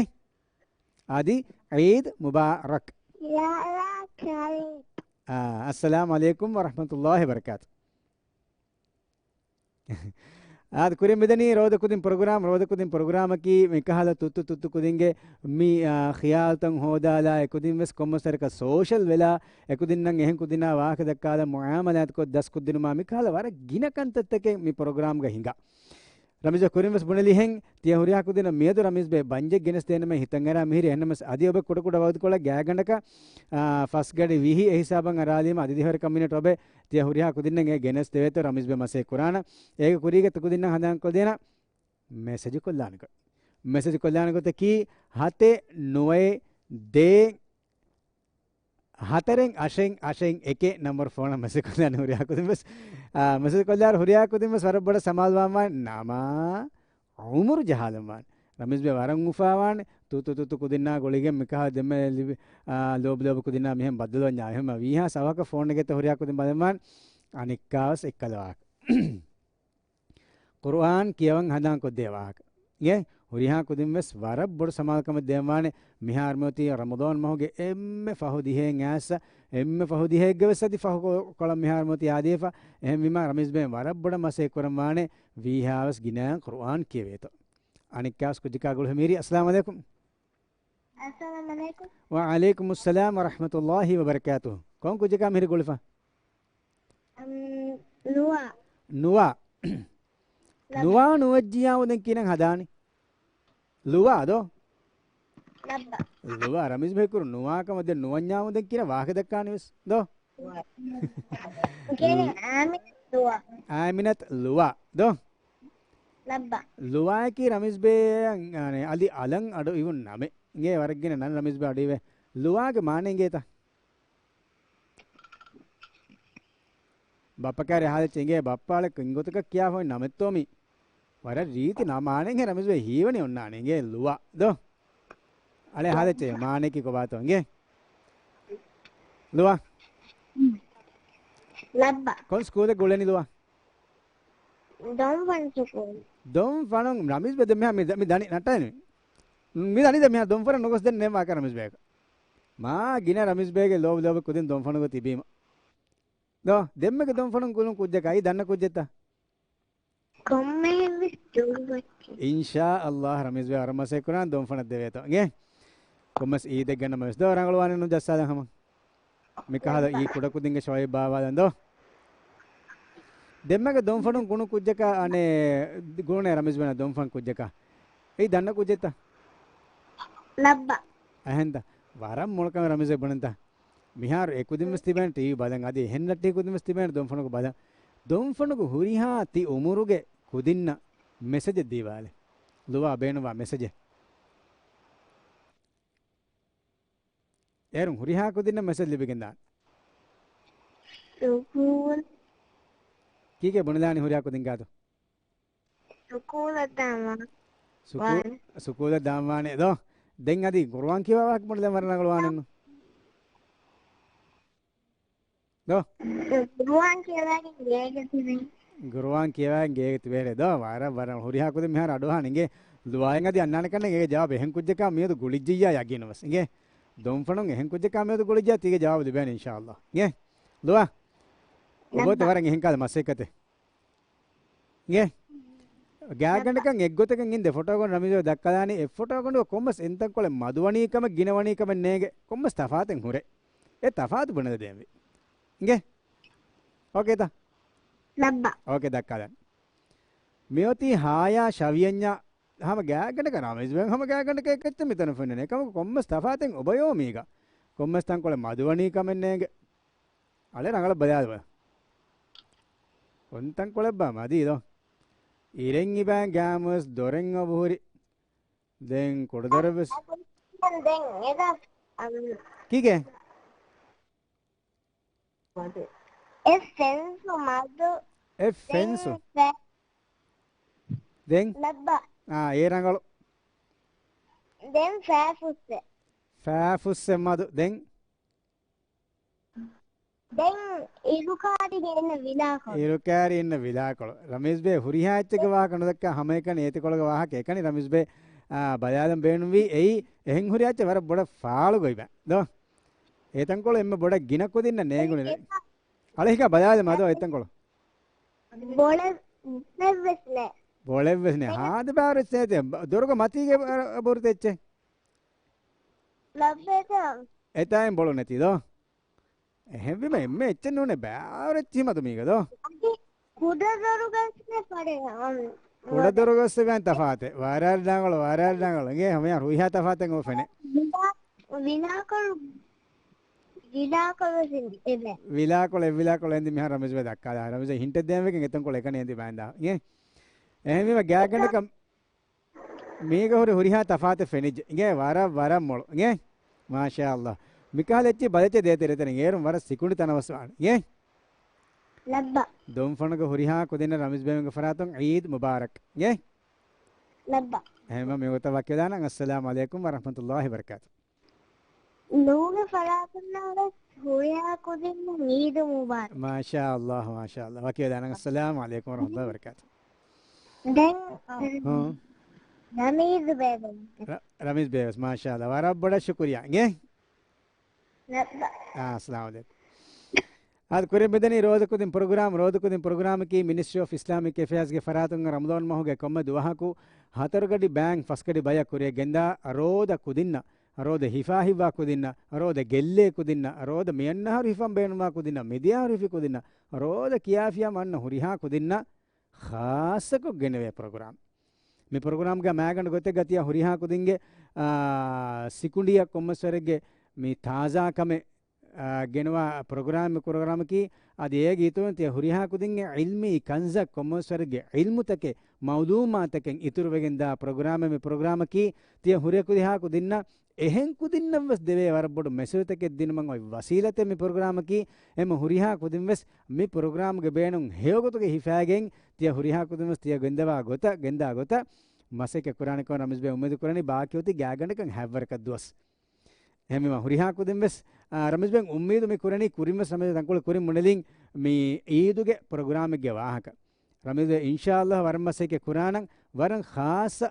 އަދި ޢީދު މުބާރަކް. އާ، އައްސަލާމު ޢަލައިކުމް ވަރަޙްމަތުﷲި ވަބަރަކާތު. އާދެ، ކުރިން މިދަނީ ރޯދަ ކުދިން ޕްރޮގްރާމް. ރޯދަ ކުދިން ޕްރޮގްރާމަކީ މިކަހަލަ ތުއްތު ތުއްތު ކުދިންގެ މި، އާ، ޚިޔާލުތައް ހޯދާލާ، އެކުދިން ވެސް ކޮންމެސް ވަރަކަށް ސޯޝަލް ވެލާ، އެކުދިންނަށް އެހެން ކުދިންނާ ވާހަކަ ދައްކާލަ، މުޢާމަލާތުކޮށް ދަސްކޮށްދިނުމާ މިކަހަލަ ވަރަށް ގިނަ ކަންތައްތަކެއް މި ޕްރޮގްރާމްގަ ހިނގާ. ރަމީޒް ކުރިން ވެސް ބުނެލިހެން، ތިޔަ ހުރިހާ ކުދިންނަށް މިއަދު ރަމީޒް ބޭ ބަންޖެއް ގެނެސް ދޭނަމޭ ހިތަށް އަރާ މިހިރީ. އެހެންނަމަސް އަދި އޮބެ ކުޑަކުޑަ ވަގުތުކޮޅެއް ގާތްގަނޑަކަށް، އާ، ފަސް ގަޑި ވިހި އެހިސާބަށް އަރާލީމަ އަދި ދެހަވަރަކަށް މިނެޓް އޮބެ ތިޔަ ހުރިހާ ކުދިންނަށް ގެނެސް ދެވޭތޯ ރަމީޒް ބޭ މަސައްކަތް ކުރާނަ. އޭގެ ކުރީގަ ތި ކުދިންނަށް ހަނދާންކޮށްދޭނަ މެސެޖު ކޮށްލާނެ ގޮތް. މެސެޖު ކޮށްލާނެ ގޮތަކީ ހަތެއް ނުވައެއް ދޭއް ހަތަރެއް އަށެއް އަށެއް އެކެއް ނަންބަރު ފޯނަށް މެސެޖް ކޮށްލާނެ ހުރިހާ ކުދިން ވެސް. އާ، މެސެޖް ކޮށްލާއިރު ހުރިހާ ކުދިން ވެސް ވަރަށް ބޮޑަށް ސަމާލުވާންވާނެ ނަމަ އުމުރު ޖަހާލަންވާނެ. ރަމީޒްބެ ވަރަށް އުފާވާނެ. ތު ތު ތު ތު ކުދިންނާ ގުޅިގެން މިކަހަލަ ދެންމެ ލިބި، އާ، ލޯބި ލޯބި ކުދިންނާ މިހެން ބައްދަލުވަންޏާ. އެހެން ވީހާ ސަވަކަށް ފޯން ނެގެތަ ހުރިހާ ކުދިން ބަލަމާން އަނެއްކާވެސް އެއްކަލަ ވާހަކަ. ޤުރުއާން ކިޔަވަން ހަނދާން ކޮށްދޭ ވާހަކަ. އިނގޭ، ހުރިހާ ކުދިން ވެސް ވަރަށް ބޮޑު ސަމާލުކަމެއް ދޭންވާނެ. މިހާރު މިއޮތީ ރަމަޟާން މަހުގެ އެންމެ ފަހު ދިހައިން އައިސް، އެންމެ ފަހު ދިހައެއްގަ ވެސް އަދި ފަހު ކޮ-، ކޮޅަށް މިހާރު މިއޮތީ އާދޭފަ. އެހެންވީމާ ރަމީޒް ބެ ވަރަށް ބޮޑަށް މަސައްކަތް ކުރަންވާނެ ވީހާވެސް ގިނައިން ޤުރުއާން ކިޔެވޭތޯ. އަނެއްކާވެސް ކުއްޖަކާ ގުޅިފަ މިހިރީ. އައްސަލާމު ޢަލައިކުމް. އައްސަލާމު ޢަލައިކުމް. ވަޢަލައިކުމުއްސަލާމް ވަރަޙްމަތުﷲ ވަބަރަކާތުހު. ކޮން ކުއްޖަކާ މިހިރީ ގުޅިފަ؟ އަމް، ނުވާ. ނުވާ. ލައްބަ. ނުވާ ނުވައްޖިއްޔާމު ދެން ކިހިނެއް ހަދާނީ؟ ލުވާ ދޯ؟ ލައްބަ. ލުވާ ރަމީޒް ބެ ކުރު ނުވާ ކަމަށް ދެން ނުވަންޏާމު ދެން ކިހިނެއް ވާހަކަ ދައްކާނީ ވެސް ދޯ؟ އާމިނަތް ލުވާ. އާމިނަތް ލުވާ ދޯ؟ ލައްބަ. ލުވާއަކީ ރަމީޒް ބޭ، އަން-، އަނެ، އަލި އަލަށް އަޑު އިވުނު ނަމެއް. އިނގޭ ވަރަށް ގިނަ ނަން ރަމީޒް ބޭ އަޑު އިވޭ. ލުވާގެ މާނަ އިނގޭތަ؟ ބައްޕަ ކާރި އަހާލައްޗޭ އިނގޭ ބައްޕާ އަޅެ ކިންގޮތަކަށް ކިޔާފަ އޮތް ނަމެއްތޯ މީ؟ ވަރަށް ރީތި ނަ-، މާނައެއްހެން ރަމީޒް ބޭ ހީވަނީ އޮންނާނެ އިނގޭ ލުވާ ދޯ؟ އަޅެ އަހާލައްޗޭ މާނައަކީ ކޮބާތޯ އިނގޭ؟ ލުވާ. ލައްބަ. ކޮން ސްކޫލެއްގަ އުޅެނީ ލުވާ؟ ދޮންފަން ސުކޫލް. ދޮންފަނުން ރަމީޒް ބެ ދެން މިހާ މި ދަ-، މި ދަނީ ނައްޓާނީ. މި ދަނީ ދެން މިހާ ދޮންފަނަށް ނުގޮސް ދެން ނޭނގެ ވާކަށް ރަމީޒް ބޭގަ. މާ ގިނަ ރަމީޒް ބޭގެ ލޯބި ލޯބި ކުދިން ދޮންފަނުގަ ތިބީމަ. ދޯ، ދެންމެގެ ދޮންފަނުން ގުޅުން ކުއްޖަކާ އެއީ ދަންނަ ކުއްޖެއްތަ؟ ކޮންމެހެން ވެސް ޖޯޑު ބައްޗެއް. އިންޝާ ﷲ ރަމީޒް ބޭ ވަރަށް މަސައްކަތް ކުރާން ދޮންފަނަށް ދެވޭތޯ. އިނގޭ؟ ކޮންމެސް އީދެއްގަ ނަމަވެސް ދޯ ރަނގަޅުވާނެ ނު ޖައްސާލަން ހަމަ. މިކަހަލަ އީ ކުޑަކުދިންގެ ޝޮއިބް ބާވާލަން ދޯ. ދެންމެގެ ދޮންފަނުން ގުޅުން ކުއްޖަކާ އަނެއް ގުޅުނޭ ރަމީޒް ބޭނާ ދޮންފަން ކުއްޖަކާ. އެއީ ދަންނަ ކުއްޖެއްތަ؟ ލައްބަ. އެހެންތަ؟ ވަރަށް މޮޅު ކަމެއް ރަމީޒް ބުނެންތަ؟ މިހާރު އެ ކުދިން ވެސް ތިބޭނެ ޓީވީ ބަލަން. އަދި އެހެން ނައްޓި ކުދިން ވެސް ތިބޭނެ ދޮންފަނުގަ ބަލަން. ދޮންފަނުގެ ހުރިހާ ތި އުމުރުގެ ކުދިންނަށް މެސެޖެއް ދީވާލެ. ލުވާ ބޭނުންވާ މެސެޖެއް. އޭރުން ހުރިހާ ކުދިންނަށް މެސެޖް ލިބިގެންދާނެ. ސުކޫލް. ކީކޭ ބުނެލާނީ ހުރިހާ ކުދިން ގާތު؟ ސުކޫލަށް ދާން ވާ-، ސުކޫ-، ވާނެ. ސުކޫލަށް ދާން ވާނެ ދޯ. ދެން އަދި ގުރުއާން ކިޔަވާ ވާހަކަ ބުނެލަން ވަރަށް ރަނގަޅުވާނެއްނު. ދޯ. ގުރުއާން ކިޔަވައިގެން ގޭގަ ތިބެން. ގުރުއާން ކިޔަވައިގެން ގޭގަ ތިބޭނެ ދޯ. ވަރަށް، ވަރަށް ހުރިހާ ކުދިން މިހާރު އަޑުއަހާނެ އިނގޭ. ލުވާއިން އަދި އަންނާނެ ކަންނޭނގެ އޭގެ ޖަވާބު އެހެން ކުއްޖަކާ މިއަދު ގުޅިއްޖިއްޔާ ޔަގީނުވެސް އިނގޭ. ދޮންފަނުން އެހެން ކުއްޖަކާ މިއަދު ގުޅިއްޖިއްޔާ ތީގެ ޖަވާބު ލިބޭނެ އިންޝާﷲ. އިނގޭ. ލުވާ. އޮބަ އޮތީ ވަރަށް އެހެން ކަހަލަ މަސައްކަތެއް. އިނގޭ. ގާތްގަނޑަކަށް އެއްގޮތަކަށް އިންދެ ފޮޓޯގަނޑު ރަމީޒް ދައްކާލާނީ އެއް ފޮޓޯގަނޑު ކޮންމެސް އެންތަންކޮޅެއް މަދުވަނީ ކަމެއް ގިނަވަނީ ކަމެއް ނޭނގެ ކޮންމެސް ތަފާތެއް ހުރޭ. އެ ތަފާތު ބުނެލަދޭންވީ. އިނގޭ. އޯކޭތަ؟ ލައްބަ. އޯކޭ ދައްކާލަން. މިއޮތީ ހާޔާ ޝަވިޔަންޏާ ހަމަ ގާތްގަނޑަކަށް ރަމީޒް ބެ ހަމަ ގާތްގަނޑަކަށް އެކައްޗެއް މިތަނަށް ފެންނަނީ. އެކަމަކު ކޮންމެސް ތަފާތެއް އޮބަޔޯ މީގަ. ކޮންމެސް ތަންކޮޅެއް މަދުވަނީ ކަމެއް ނޭނގެ. އަޅެ ރަނގަޅަށް ބަލާލަބަ. ކޮންތަންކޮޅެއްބާ މަދީ ދޯ؟ އިރެން އިބާ ގާމުވެސް ދޮރެއް އޮބުހުރި. ދެން ކުޑަދޮރެއްވެސް. ދެން އެދާ، އަން-، ކީކޭ؟ އެ ފެންސު މަދު. އެ ފެންސު. ދެން ފެ-، ދެން؟ ލައްބަ. އާ، އޭ ރަނގަޅު. ދެން ފައިފުއްސެއް. ފައިފުއްސެއް މަދު. ދެން؟ ދެން އިރުކާރިގެ އިންނަ ވިލާކޮޅު. އިރުކާރި އިންނަ ވިލާކޮޅު. ރަމީޒް ބޭ ހުރިހާ އެއްޗެއްގެ ވާހަކަ ނުދައްކާ ހަމައެކަނި އޭތިކޮޅުގެ ވާހަކަ އެކަނި ރަމީޒް ބޭ، އާ، ބަލާލަން ބޭނުންވީ އެއީ އެހެން ހުރިހާ އެއްޗެއް ވަރަށް ބޮޑަށް ފާޅު ގޮތްބަ. ދޯ؟ އެތަންކޮޅު އެންމެ ބޮޑަށް ގިނަ ކުދިންނަށް ނޭނގުނެ. އަޅެ ހިކާ ބަލާލަ މަދޯ އެތަންކޮޅު. ބޮޅެއް، ބޮޅެއްވެސް ނެ. ބޮޅެއްވެސް ނެ. ހާދަ ބާރެއްސޭތެ. ދޮރުގަ މަތީގެ ބަ-، ބުރުތެއްޗެއް. ލައްބޭތަ؟ އެތާއިން ބޮޅު ނެތީ ދޯ؟ އެހެންވީމަ އެންމެ އެއްޗެއް ނޫނޭ ބާރެއްޗި މަދު މީގަ ދޯ؟ އަދި ކުޑަ ދޮރުގަސް ފަރެ، އަން، ކުޑަ ދޮރުގަސް ގާތް ތަފާތެއް. ވަރަށް ރަނގަޅު، ވަރަށް ރަނގަޅު. އިނގޭ ހަމަޔާ ހުރިހާ ތަފާތެއް އޮފެނެ. ވިލާ-، ވިލާކޮޅު، ވިލާކޮޅު ވެސް އިނދެ. ވިލާކޮޅު، އެއް ވިލާކޮޅު އެނދި މިހާރު ރަމީޒް ބޭ ދައްކާލާ. ރަމީޒް ހިންޓެއް ދޭން ވެގެން އެތަންކޮޅު އެކަނި އެނދި ބާންދާ. އިނގޭ؟ އެހެންވީމަ ގާތްގަނޑަކަށް މީގަ ހުރި ހުރިހާ ތަފާތެއް ފެނިއްޖެ. އިނގޭ ވަރަށް ވަރަށް މޮޅު. އިނގޭ؟ މާޝާﷲ. މިކަހަލަ އެއްޗެއް ބަލައްޗެއް ދޭތެރޭ ތެރެ އޭރުން ވަރަށް ސިކުނޑި ތަނަވަސްވާނެ. އިނގޭ؟ ލައްބަ. ދޮންފަނުގެ ހުރިހާ ކުދިންނަށް ރަމީޒް ބޭގެ ފަރާތުން އީދް މުބާރަކް. އިނގޭ؟ ލައްބަ. އެހެންވީމަ މި ގޮތަށް ވަކިވެލާނަން. އައްސަލާމު ޢަލައިކުމް ވަރަޙްމަތުﷲި ވަބަރަކާތު. ނޫގެ ފަރާތުންނާ ވެސް ހުރިހާ ކުދިންނަށް ޢީދު މުބާރަކް. މާޝާﷲ، މާޝާﷲ. ވަކިވެލާނަން. އައްސަލާމު ޢަލައިކުމް ވަރަޙްމަތުﷲި ވަބަރަކާތު. ދެން، ހުން. ރަމީޒް ބޭބެ. ރަ-، ރަމީޒް ބޭބެ ވެސް. މާޝާﷲ. ވަރަށް ބޮޑަށް ޝުކުރިއްޔާ. އިނގޭ؟ ނައްބަ. އާ، އައްސަލާމު ޢަލައިކުމް. އާދެ، ކުރިން މިދަނީ ރޯދަކުދިން ޕްރޮގްރާމް، ރޯދަކުދިން ޕްރޮގްރާމަކީ މިނިސްޓްރީ އޮފް އިސްލާމިކް އެފެއާޒްގެ ފަރާތުން ރަމަޟާން މަހުގެ ކޮންމެ ދުވަހަކު ހަތަރުގަޑި ބައިން ފަސްގަޑި ބަޔަށް ކުރިއަށް ގެންދާ ރޯދަ ކުދިންނަށް، ރޯދަ ހިފާ ހިތްވާ ކުދިންނަށް، ރޯދަ ގެއްލޭ ކުދިންނަށް، ރޯދަ މިއަންނަ އަހަރު ހިފަން ބޭނުންވާ ކުދިންނަށް، މިދިޔަ އަހަރު ހިފި ކުދިންނަށް، ރޯދަ ކިޔާފިޔާ މި އަންނަ ހުރިހާ ކުދިންނަށް ޚާއްޞަކޮށް ގެނެވޭ ޕްރޮގްރާމް. މި ޕްރޮގްރާމްގަ މައިގަނޑު ގޮތެއްގަ ތިޔަ ހުރިހާ ކުދިންގެ، އާ، ސިކުނޑިއަށް ކޮންމެސްވަރެއްގެ މި ތާޒާ ކަމެއް، އާ، ގެނުވާ ޕްރޮގްރާމް، މި ޕްރޮގްރާމަކީ އަދި އޭގެ އިތުރުން ތިޔަ ހުރިހާ ކުދިންގެ ޢިލްމީ ކަންޒަށް ކޮންމެސްވަރެއްގެ ޢިލްމުތަކެއް، މަޢުލޫމާތަކެއް އިތުރުވެގެން ދާ ޕްރޮގްރާމެއް މި ޕްރޮގްރާމަކީ. ތިޔަ ހުރިހާ ކުދިންނަށް އެހެން ކުދިންނަށް ވެސް ދެވޭ ވަރަށް ބޮޑު މެސެޖުތަކެއް ދިނުމަށް އޮތް ވަސީލަތެއް މި ޕްރޮގްރާމަކީ. އެމަ ހުރިހާ ކުދިން ވެސް މި ޕްރޮގްރާމްގެ ބޭނުން ހެޔޮގޮތުގަ ހިފައިގެން ތިޔަ ހުރިހާ ކުދިން ވެސް ތިޔަ ގެންދަވާ ގޮތަށް، ގެންދާ ގޮތަށް މަސައްކަތް ކުރާނެކަމަށް ރަމީޒް ބޭ އުއްމީދު ކުރަނީ. ބާކީ އޮތީ ގާތްގަނޑަކަށް ހަތްވަރަކަށް ދުވަސް. އެހެންވީމަ ހުރިހާ ކުދިން ވެސް، އާ، ރަމީޒް ބޭ އުއްމީދު މި ކުރަނީ ކުރިން ވެސް ރަމީޒް ތަންކޮޅެއް ކުރިން ބުނެލިން މި އީދުގެ ޕްރޮގްރާމެއްގެ ވާހަކަ. ރަމީޒް ބޭ އިންޝާﷲ ވަރަށް މަސައްކަތް ކުރާނަން ވަރަށް ޚާއްޞަ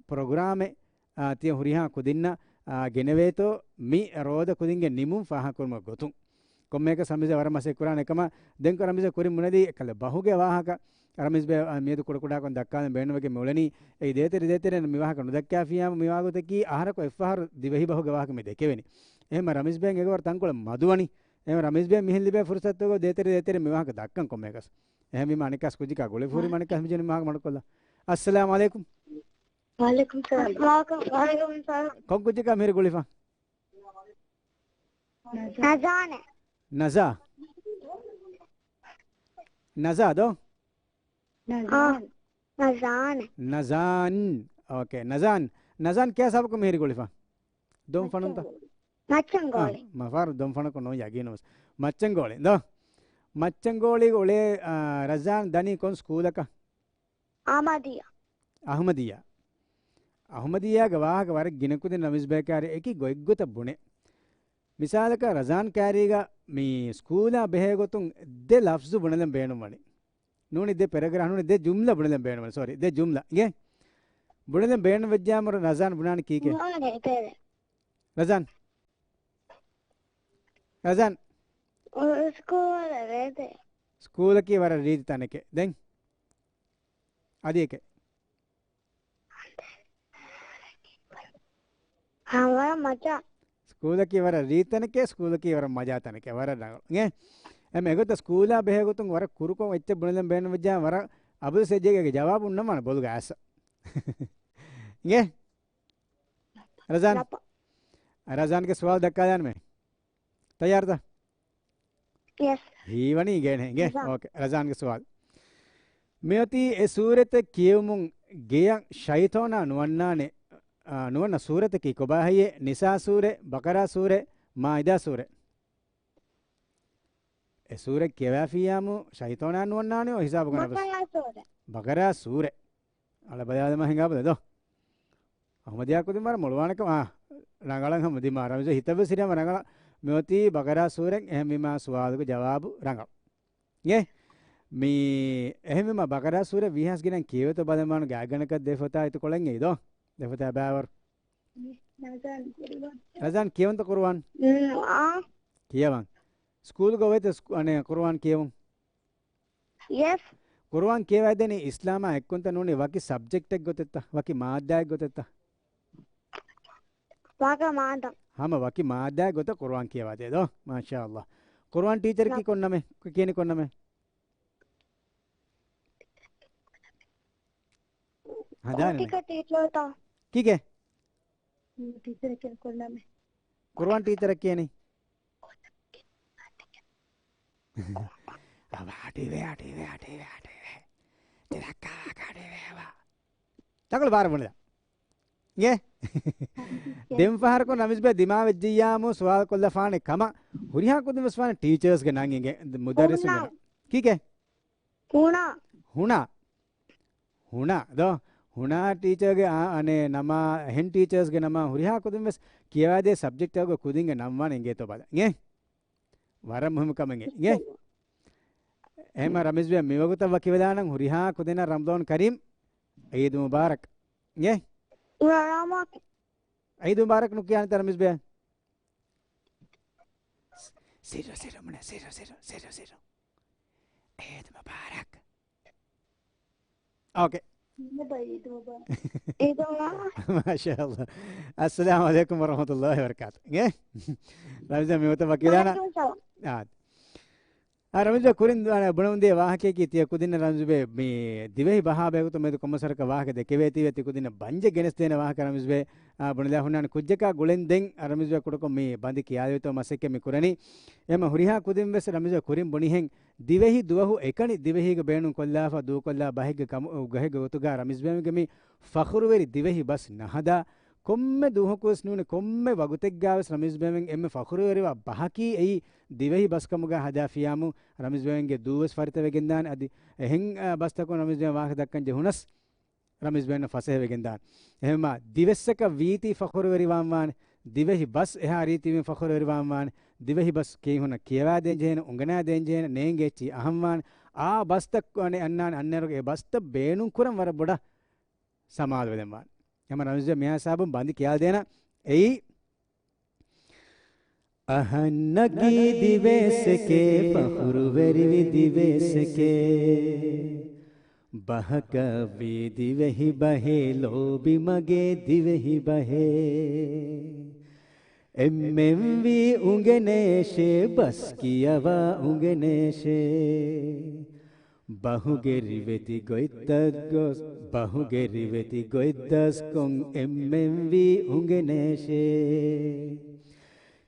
ޕްރޮގްރާމެއް އާ، ތިޔަ ހުރިހާ ކުދިންނަށް، އާ، ގެނެވޭތޯ މި ރޯދަ ކުދިންގެ ނިމުން ފާހަގަކުރުމަށް ގޮތުން. ކޮންމެއަކަސް ރަމީޒް ބޭ ވަރަށް މަސައްކަތް ކުރާނެ ކަމަށް ދެން ރަމީޒް ބޭ ކުރިން ބުނެލީ އެކަލަ ބަހުގެ ވާހަކަ. ރަމީޒް ބޭ، އާ، މިއަދު ކުޑަކުޑަކޮށް ދައްކާލަން ބޭނުންވެގެން މިއުޅެނީ. އެއީ ދޭތެރެ ދޭތެރެއިން މި ވާހަކަ ނުދައްކާފިއްޔާމު މިވާގޮތަކީ އަހަރަކު އެއްފަހަރު ދިވެހިބަހުގެ ވާހަކަ މި ދެކެވެނީ. އެހެންމަ ރަމީޒް ބޭ އެގޮވަރު ތަންކޮޅެއް މަދުވަނީ. އެހެން ރަމީޒް ބޭ މިހެން ލިބޭ ފުރުސަތުގަ ދޭތެރެ ދޭތެރެ މި ވާހަކަ ދައްކަން ކޮންމެއަކަސް. އެހެންވީމަ އަނެއްކާސް ކުއްޖަކާ ގުޅިފަ ހުރި މަނިކާސް މި ޖެހެނީ މި ވާހަކަ މަޑުކޮށްލަން. އައްސަލާމު ޢަލައިކުމް. ވަޢަލައިކުމް ސަލާމް. ވަޢަލައިކުމް ސަލާމް. ކޮން ކުއްޖަކާ މިހިރީ ގުޅިފަ؟ ނަޒާނެ. ނަޒާ؟ ނަޒާ ދޯ؟ ނަޒާން. ނަޒާން. ނަޒާން. އޯކޭ. ނަޒާން. ނަޒާން ކިޔާ ސަބަބަކުން މިހިރީ ގުޅިފަ؟ ދޮން ފަނުންތަ؟ މައްޗަންގޯޅި. އާ، މަ ފާރު ދޮން ފަނަކު ނޯ ޔަގީނު ވެސް. މައްޗަންގޯޅި ދޯ؟ މައްޗަންގޯޅި އުޅޭ، އާ، ރަޒާން ދަނީ ކޮން ސްކޫލަކަށް؟ އަހްމަދިއްޔާ. އަހްމަދިއްޔާ. އަހްމަދިއްޔާގެ ވާހަކަ ވަރަށް ގިނަ ކުދިން ރަމީޒް ބޭ ކާރި އެކި ގޮތްގޮތަށް ބުނޭ. މިސާލަކަށް ރަޒާން ކާރީގަ މި ސްކޫލާ ބެހޭ ގޮތުން ދެ ލަފްޒު ބުނެލަން ބޭނުންވަނީ. ނޫނީ ދެ ޕެރެގްރާފް ނޫނީ ދެ ޖުމްލަ ބުނެލަން ބޭނުންވަނީ. ސޯރީ، ދެ ޖުމްލަ. އިނގޭ؟ ބުނެލަން ބޭނުން ވެއްޖާމަ ރަޒާން ބުނާނީ ކީކޭ؟ ނޫނޭ، ދެ. ރަޒާން. ރަޒާން. ސްކޫލަށް ރޭދޭ. ސްކޫލަކީ ވަރަށް ރީތި ތަނެކޭ. ދެން؟ އަދި އެކެއް. ހާ، ވަރަށް މަޖާ. ސްކޫލަކީ ވަރަށް ރީތި ތަނެކޭ، ސްކޫލަކީ ވަރަށް މަޖާ ތަނެކޭ، ވަރަށް ރަނގަޅު. އިނގޭ؟ އެމް އެގޮތަށް ސްކޫލާ ބެހޭ ގޮތުން ވަރަށް ކުރުކޮށް އެއްޗެއް ބުނެލަން ބޭނުން ވެއްޖާ ވަރަށް އަބުދު ސެއްޖޭގެ ޖަވާބު އުންނަމާނެ ބޮލުގަ އައިސް. އިނގޭ؟ ރަޒާން. ރަޒާންގެ ސުވާލު ދައްކާލާނަމޭ. ތައްޔާރުތަ؟ ޔެސް. ހީވަނީ ގޭނެ އިނގޭ؟ ރަޒާން. އޯކޭ. ރަޒާންގެ ސުވާލު. މިއޮތީ އެ ސޫރަތެއް ކިޔެވުމުން ގެޔަށް ޝައިޠާނާ ނުވަންނާނެ، އާ، ނުވަންނަ ސޫރަތަކީ ކޮބާހެއްޔޭ؟ ނިސާ ސޫރަ، ބަޤަރާ ސޫރަ، މާއިދާ ސޫރަ. އެ ސޫރަ ކިޔަވާފިއްޔާމު ޝައިޠާނާ ނުވަންނާނެ އޮތް ހިސާބުގަ ނަބަސް. ބަޤަރާ ސޫރަ. ބަޤަރާ ސޫރަ. އަޅަ ބަލާލަމާ ހިނގާބަލަ ދޯ. އަހުމަދިޔާ ކުދިން ވަރަށް މޮޅުވާނެކަމާ ރަނގަޅަށް ހަމަ ދިމާ ރަމީޒް ހިތަށްވެސް ހިރިހަމަ ރަނގަޅަށް މިއޮތީ ބަޤަރާ ސޫރަ. އެހެންވީމާ ސުވާލުގެ ޖަވާބު ރަނގަޅު. އިނގޭ؟ މި އެހެންވީމާ ބަޤަރާ ސޫރަ ވީހާސް ގިނައިން ކިޔެވޭތޯ ބަލަމާނު ގާތްގަނޑަކަށް ދެ ފޮތާ އިތުކޮޅެއް އެއީ ދޯ؟ ދެ ފޮތާ ބާވަރު. ރަޒާން ކިޔަވަންތަ ޤުރުއާން؟ އާ. ކިޔަވަން. ސްކޫލުގަ އޮވޭތަ ސްކޫ-، އަނެ، ޤުރުއާން ކިޔެވުން؟ ޔެސް. ޤުރުއާން ކިޔަވައިދެނީ އިސްލާމާ އެއްކުންތަ ނޫނީ ވަކި ސަބްޖެކްޓެއް ގޮތެއްތަ؟ ވަކި މާއްދާއެއް ގޮތެއްތަ؟ ވަކި މާއްދާ. ހަމަ ވަކި މާއްދާއެއް ގޮތަށް ޤުރުއާން ކިޔަވައިދޭ ދޯ؟ މާޝާﷲ. ޤުރުއާން ޓީޗަރަކީ ކޮން ނަމެއް؟ ކިޔަނީ ކޮން ނަމެއް؟ ހަނދާނެ ނަމެއް. ކޯޓިކަ ޓީޗަރތަ؟ ކީކޭ؟ ޓީޗަރ ކިޔަނީ ކޮން ނަމެއް؟ ޤުރުއާން ޓީޗަރ ކިޔަނީ. އަވަ އަޑިވޭ، އަޑިވޭ، އަޑިވޭ، އަޑިވޭ. ތި ދައްކާ އަޑިވޭ އަވަ. ތަކުޅު ބާރަ ބުނެލަ. އިނގޭ؟ ދެން ފަހަރަކު ރަމީޒް ބޭ ދިމާވެއްޖިއްޔާމު ސުވާލު ކޮށްލަފާނެ ކަމަށް ހުރިހާ ކުދިން ވެސް ވާނެ ޓީޗަރސްގެ ނަން އިނގޭ މުދައްރިސުންގެ ނަން. ކީކޭ؟ ހުނާ. ހުނާ. ހުނާ ދޯ؟ ހުނާ ޓީޗަރގެ އާ، އަނެއް ނަމާ، ހެން ޓީޗަރސްގެ ނަމާ ހުރިހާ ކުދިން ވެސް ކިޔަވާދޭ ސަބްޖެކްޓްތަކުގެ ކުދިންގެ ނަން ވާނެ އިނގޭތޯ ބަލަ. އިނގޭ؟ ވަރަށް މުހިއްމު ކަމެއް އިނގޭ. އެހެމަ ރަމީޒް ބޭ މިވަގުތަށް ވަކިވެލާނަން ހުރިހާ ކުދިންނަށް ރަމަޟާން ކަރީމް ޢީދު މުބާރަކް. އިނގޭ؟ ޢީދު މުބާރަކް ނުކިޔާނެތަ ރަމީޒް ބޭ؟ ސިއްރު، ސިއްރު، މުނެ، ސިއްރު، ސިއްރު، ސިއްރު، ސިއްރު. ޢީދު މުބާރަކް. އޯކޭ. މާޝާﷲ. އައްސަލާމު ޢަލައިކުމް ވަރަޙްމަތުﷲ ވަބަރަކާތު. އިނގޭ؟ ރަމީޒް ބޭ މިވަގުތަށް ވަކިވެލާނަން. ވަޢަލައިކުމް ސަލާމް. އާ. އާ، ރަމީޒް ބޭ ކުރިން ދާނެ ބުނެވުންދޭ ވާހަކަޔަކީ ތިޔަ ކުދިންނަށް ރަމީޒް ބޭ މި ދިވެހި ބަހާ ބެހޭގޮތުން މިއަދު ކޮންމެސް ވަރަކަށް ވާހަކަ ދެކެވޭތީވެ ތި ކުދިންނަށް ބަންޖެއް ގެނެސްދޭނެ ވާހަކަ ރަމީޒް ބޭ، އާ، ބުނެލާ ހުންނާނެ ކުއްޖަކާ ގުޅެން ދެން ރަމީޒް ބޭ ކުޑަކޮށް މި ބަނދި ކިޔާލެވޭތޯ މަސައްކަތް މި ކުރަނީ. އެހެމަ ހުރިހާ ކުދިން ވެސް ރަމީޒް ބޭ ކުރިން ބުނިހެން ދިވެހި ދުވަހު އެކަނި ދިވެހީގެ ބޭނުން ކޮށްލާފަ ދޫކޮށްލާ ބަހެއްގެ ކަމު، ގަހެއްގެ ގޮތުގަ ރަމީޒް ބޭގެ މި ފަޚުރުވެރި ދިވެހި ބަސް ނަހަދާ ކޮންމެ ދުވަހަކުވެސް ނޫނެ، ކޮންމެ ވަގުތެއްގަވެސް ރަމީޒް ބޭމެން އެންމެ ފަޚުރުވެރިވާ ބަހަކީ އެއީ ދިވެހި ބަސްކަމުގަ ހަދާފިޔާމު ރަމީޒް ބޭމެންގެ ދޫވެސް ފަރިތަވެގެންދާނެ. އަދި އެހެން، އާ، ބަސްތަކުން ރަމީޒް ބޭމެން ވާހަކަ ދައްކަން ޖެހުނަސް ރަމީޒް ބޭމެން ފަސޭހަވެގެންދާނެ. އެހެންމާ ދިވެއްސަކަށް ވީތީ ފަޚުރުވެރިވާން ވާނެ. ދިވެހި ބަސް އެހާ ރީތިވީން ފަޚުރުވެރިވާން ވާނެ. ދިވެހި ބަސް ކީހުނަށް ކިޔަވާދޭން ޖެހޭނެ، އުނގަނާދޭން ޖެހޭނެ، ނޭނގޭ އެއްޗިހި އަހަން ވާނެ. އާ ބަސްތައް ވާނެ އަންނާނެ އަންނައިރުގެ އެ ބަސްތައް ބޭނުން ކުރަން ވަރަށް ބޮޑަށް ސަމާލުވެލެން ވާނެ. އެހެމަ ރަމީޒް ބޭ މިހާ ހިސާބުން ބަނދި ކިޔާދޭނަން. އެއީ، އަހަންނަކީ ދިވެއްސެކޭ، ފަޚުރުވެރިވި ދިވެއްސެކޭ. ބަހަކަށްވީ ދިވެހި ބަހޭ، ލޯބި މަގޭ ދިވެހި ބަހޭ. އެންމެންވީ އުނގެނޭށޭ، ބަސް ކިޔަވާ އުނގެނޭށޭ. ބަހުގެ ރިވެތި ގޮތްތައް ގޮސް، ބަހުގެ ރިވެތި ގޮތް ދަސްކޮށް އެންމެންވީ އުނގެނޭށޭ.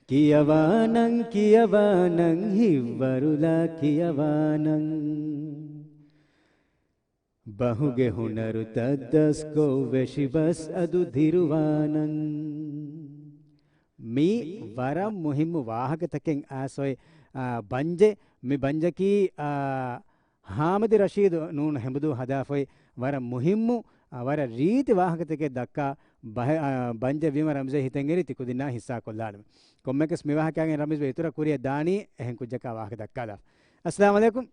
ކިޔަވާނަން، ކިޔަވާނަން، ހިތްވަރުލާ ކިޔަވާނަން. ބަހުގެ ހުނަރުތައް ދަސްކޮށް ވެށި ބަސް އަދު ދިރުވާނަން. މީ ވަރަށް މުހިއްމު ވާހަކަތަކެއް އާސޮއި، އާ، ބަންޖެ، މި ބަންޖަކީ، އާ، ހާމަދު ރަޝީދު ނޫން ހެނބުދޫ ހަދާފައި ވަރަށް މުހިއްމު، އާ، ވަރަށް ރީތި ވާހަކަތަކެއް ދައްކާ ބަހެ-، އާ، ބަންޖެއް ވީމަ ރަމީޒް ބޭ ހިތަށް އެރި ތި ކުދިންނާ ހިއްސާ ކޮށްލާނަމެ. ކޮންމެއަކަސް މި ވާހަކައިގެން ރަމީޒް ބޭ އިތުރަށް ކުރިއަށް ދާނީ އެހެން ކުއްޖަކާ ވާހަކަ ދައްކާލާފަ. އައްސަލާމު ޢަލައިކުމް.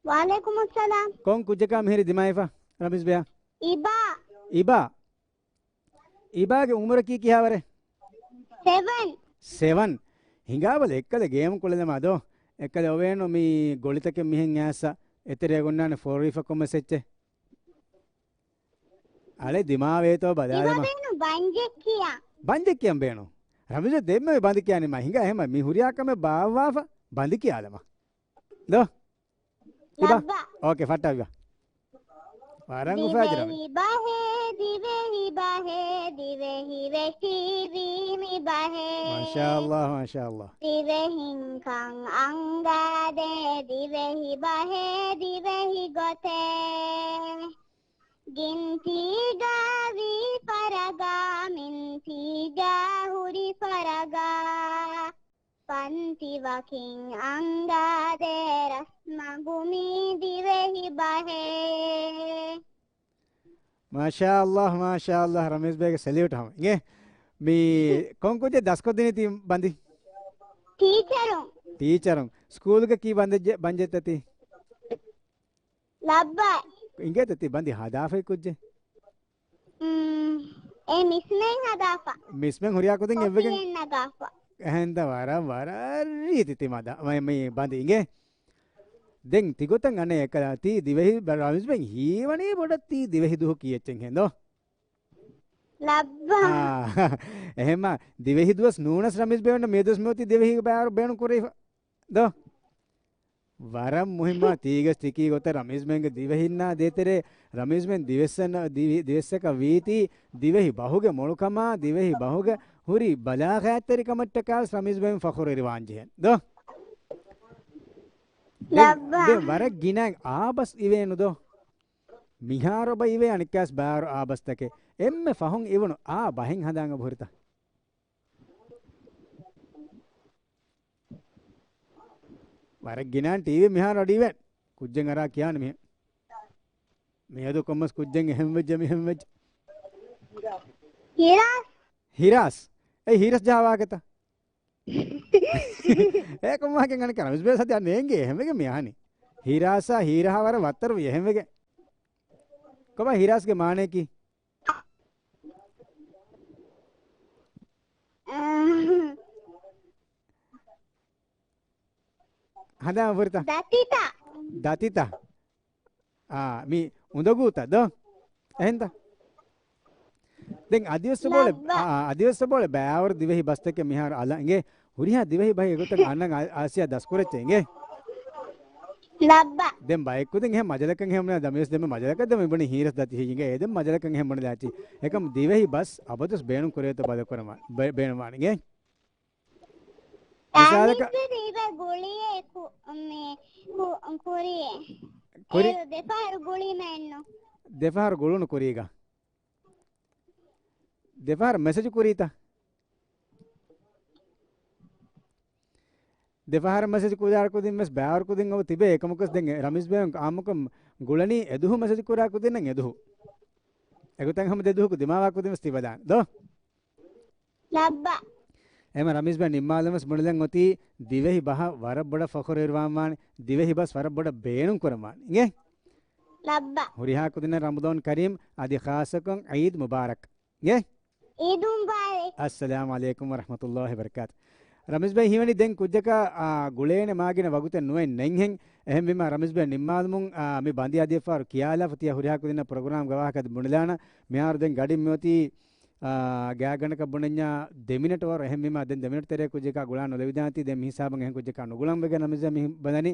ވަޢަލައިކުމުއްސަލާމް. ކޮން ކުއްޖަކާ މިހިރީ ދިމާވެފަ ރަމީޒް ބޭއާ؟ އިބާ. އިބާ؟ އިބާގެ އުމުރަކީ ކިހާވަރެއް؟ ސެވަން. ސެވަން. ހިނގާބަލަ އެއްކަލަ ގޭމް ކުޅެލަމާ ދޯ. އެއްކަލަ އޮވޭނު މި ގޮޅިތަކެއް މިހެން އައިސް އެތެރޭ ގޮންނާނެ ފޯރުވީފަ ކޮންމެސް އެއްޗެއް. އަޅެ ދިމާވޭތޯ ބަލާލަމާ. އިބާ ބޭނު ބަންޖެއް ކިޔާ. ބަންޖެއް ކިޔަން ބޭނު. ރަމީޒް ދެންމެ ބަންދި ކިޔާނީ މަ ހިނގާ އެހެމަ މި ހުރިހާ ކަމެއް ބާއްވާފަ ބަންދި ކިޔާލަމާ. ދޯ. އިބާ. ލައްބަ. އޯކޭ، ފައްޓާ އިބާ. ވަރަށް އުފާވެރި. ދިވެހި ބަހޭ، ދިވެހި ބަހޭ، ދިވެހި ވެށީވީ މި ބަހޭ. މާޝާﷲ، މާޝާﷲ. ދިވެހިންކަން އަންގާދޭ، ދިވެހި ބަހޭ، ދިވެހި ގޮތޭ. ގިންތީގަ ވީ ފަރަގާ، މިންތީގަ ހުރި ފަރަގާ. ފަންތި ވަކިން އަންގާދޭ ރަސްމަގު މީ ދިވެހި ބަހޭ. މާޝާﷲ، މާޝާﷲ، ރަމީޒް ބޭގެ ސެލިއުޓް ހަމަ. އިނގޭ، މި ކޮން ކުއްޖެއް ދަސްކޮށްދިނީ ތި ބަންދި؟ ޓީޗަރުން. ޓީޗަރުން. ސްކޫލްގަ ކީ ބަންދެއްޖެ-، ބަންޖެއްތަ ތީ؟ ލައްބަ. އިނގޭތަ ތި ބަންދި ހަދާފައި ކުއްޖެއް؟ މް، އެ މިސްމެން ހަދާފަ. މިސްމެން ހުރިހާ ކުދިން ކޮޕީ އެއްވެގެން ނަގާފަ. އެހެންތަ ވަރަށް، ވަރަށް ރީތި ތި މަދާ، މަ-، މި ބަންދި އިނގޭ. ދެން ތިގޮތަށް އަނެއް އެކަލާ ތީ ދިވެހި ބަ-، ރަމީޒް ބެން ހީވަނީ ބޮޑަށް ތީ ދިވެހި ދުހު ކީއްޗެއް ހެން ދޯ؟ ލައްބަ. އާ، އެހެންމާ ދިވެހި ދުވަސް ނޫނަސް ރަމީޒް ބެ ވަންނަ މި ދުވަސް މިއޮތީ ދިވެހީގެ ބާރު ބޭނުން ކުރެވިފަ. ދޯ؟ ވަރަށް މުހިއްމާ ތީގަސް ތިކީ ގޮތަށް ރަމީޒް ބެންގެ ދިވެހިންނާ ދޭތެރޭ، ރަމީޒް ބެން ދިވެއްސަން-، ދިވި-، ދިވެއްސަކަށް ވީތީ ދިވެހި ބަހުގެ މޮޅުކަމާ، ދިވެހި ބަހުގެ ހުރި ބަލާޣާތްތެރިކަމަށްޓަކާވެސް ރަމީޒް ބެން ފަޚުރުވެރިވާން ޖެހެން. ދޯ؟ ދެން، ލައްބަ. ދެން ވަރަށް ގިނައިން އާބަސް އިވޭނު ދޯ؟ މިހާރު އޮބަ އިވޭ އަނެއްކާސް ބާރު އާބަސްތަކެއް. އެންމެ ފަހުން އިވުނު އާ ބަހެއް ހަނދާން އޮބަ ހުރިތަ؟ ވަރަށް ގިނައިން ޓީވީ މިހާރު އަޑި އިވޭން. ކުއްޖެއް އަރާ ކިޔާނެ މިހެން. މިއަދު ކޮންމެސް ކުއްޖެއް އެހެން ވެއްޖެ މިހެން ވެއްޖެ؟ ހިރާސް. ހިރާސް؟ އެއީ ހިރަސް ޖަހާ ވާހަކަތަ؟ އޭ ކޮންމާކެން އަނެއްކާ ރަމީޒް ބޭ ސަތި އަންނަ އެނގޭ އެހެންވެގެން މި އަހަނީ. ހިރާސާ ހީރަހާ ވަރަށް ވައްތަރުވި އެހެންވެގެން. ކޮބާ ހިރާސްގެ މާނަޔަކީ؟ އަހަ. ހަނދާން ފުރިތަ؟ ދަތިތަ. ދަތިތަ؟ އާ، މި އުނދަގޫތަ ދޯ؟ އެހެންތަ؟ ދެން އަދިވެސް ބޯޅެ، ލައްބަ. އާ، އަދިވެސް ބޯޅެ ބައިވަރު ދިވެހި ބަސްތަކެއް މިހާރު އަލަ އިނގޭ. ހުރިހާ ދިވެހި ބަހެއް އެގޮތަށް އަންނަން އާ-، އާސިޔާ ދަސްކުރައްޗޭ އިނގޭ. ލައްބަ. ދެން ބައެއްކުދިން އެހެން މަޖަލަކަށް އެހެން ބުނެ ދަމިވެސް ދެން މަޖަލަކަށް ދެން މި ބުނި ހީރަސް ދަތި ހީގެ އެ ދެން މަޖަލަކަށް އެހެން ބުނެ ދާތީ. އެކަމް ދިވެހި ބަސް އަބަދުސް ބޭނުން ކުރޭތޯ ބަދަލު ކުރަމާ-، ބޭ-، ބޭނުންވާނެ އިނގޭ. މިސާލަކަށް ތާނީސް ދީބަ ގުޅިއެއް ކު-، މެ، ކު-، ކުރިއެއް. ކުރި-، އޭރު ދެފަހަރު ގުޅީ މެންނު. ދެފަހަރު ގުޅުނު ކުރީގަ. ދެފަހަރު މެސެޖު ކުރީތަ؟ ދެފަހަރު މެސެޖު ކުރާ ކުދިން ވެސް ބައިވަރު ކުދިން އޮވެ ތިބޭ. އެކަމަކުވެސް ދެން ރަމީޒް ބޭ އާއްމުކޮށް ގުޅަނީ އެދުހު މެސެޖު ކުރާ ކުދިންނަށް އެދުހު. އެގޮތަށް ހަމަ ދެދުހަކު ދިމާވާ ކުދިން ވެސް ތިބަލާނެ ދޯ؟ ލައްބަ. އެމަ ރަމީޒް ބޭ ނިންމާލަން ވެސް ބުނެލަން އޮތީ ދިވެހި ބަހަށް ވަރަށް ބޮޑަށް ފަޚުރުވެރިވާން ވާނެ، ދިވެހި ބަސް ވަރަށް ބޮޑަށް ބޭނުން ކުރަން ވާނެ. އިނގޭ؟ ލައްބަ. ހުރިހާ ކުދިންނަށް ރަމަޟާން ކަރީމް އަދި ޚާއްޞަކޮށް ޢީދު މުބާރަކް. އިނގޭ؟ ޢީދު މުބާރަކް. އައްސަލާމު ޢަލައިކުމް ވަރަޙްމަތުﷲ ވަބަރަކާތު. ރަމީޒް ބޭ ހީވަނީ ދެން ކުއްޖަކަށް، އާ، ގުޅޭނެ މާގިނަ ވަގުތެއް ނުވެ ނެތްހެން. އެހެންވީމަ ރަމީޒް ބޭ ނިންމާލުމުން، އާ، މި ބަނދި އަދިވެފަ ވަރު ކިޔާލާފަ ތިޔަ ހުރިހާ ކުދިންނަށް ޕްރޮގްރާމްގެ ވާހަކަ ބުނެލާނަ. މިހާރު ދެން ގަޑިން މިއޮތީ، އާ، ގާތްގަނޑަކަށް ބުނަންޏާ ދެ މިނެޓް ވަރު. އެހެންވީމަ ދެން ދެ މިނެޓް ތެރޭ ކުއްޖަކާ ގުޅާ ނުލެވިދާނެތީ ދެން މި ހިސާބުން އެހެން ކުއްޖަކާ ނުގުޅަން ވެގެން ރަމީޒް ބޭ މި ބަލަނީ.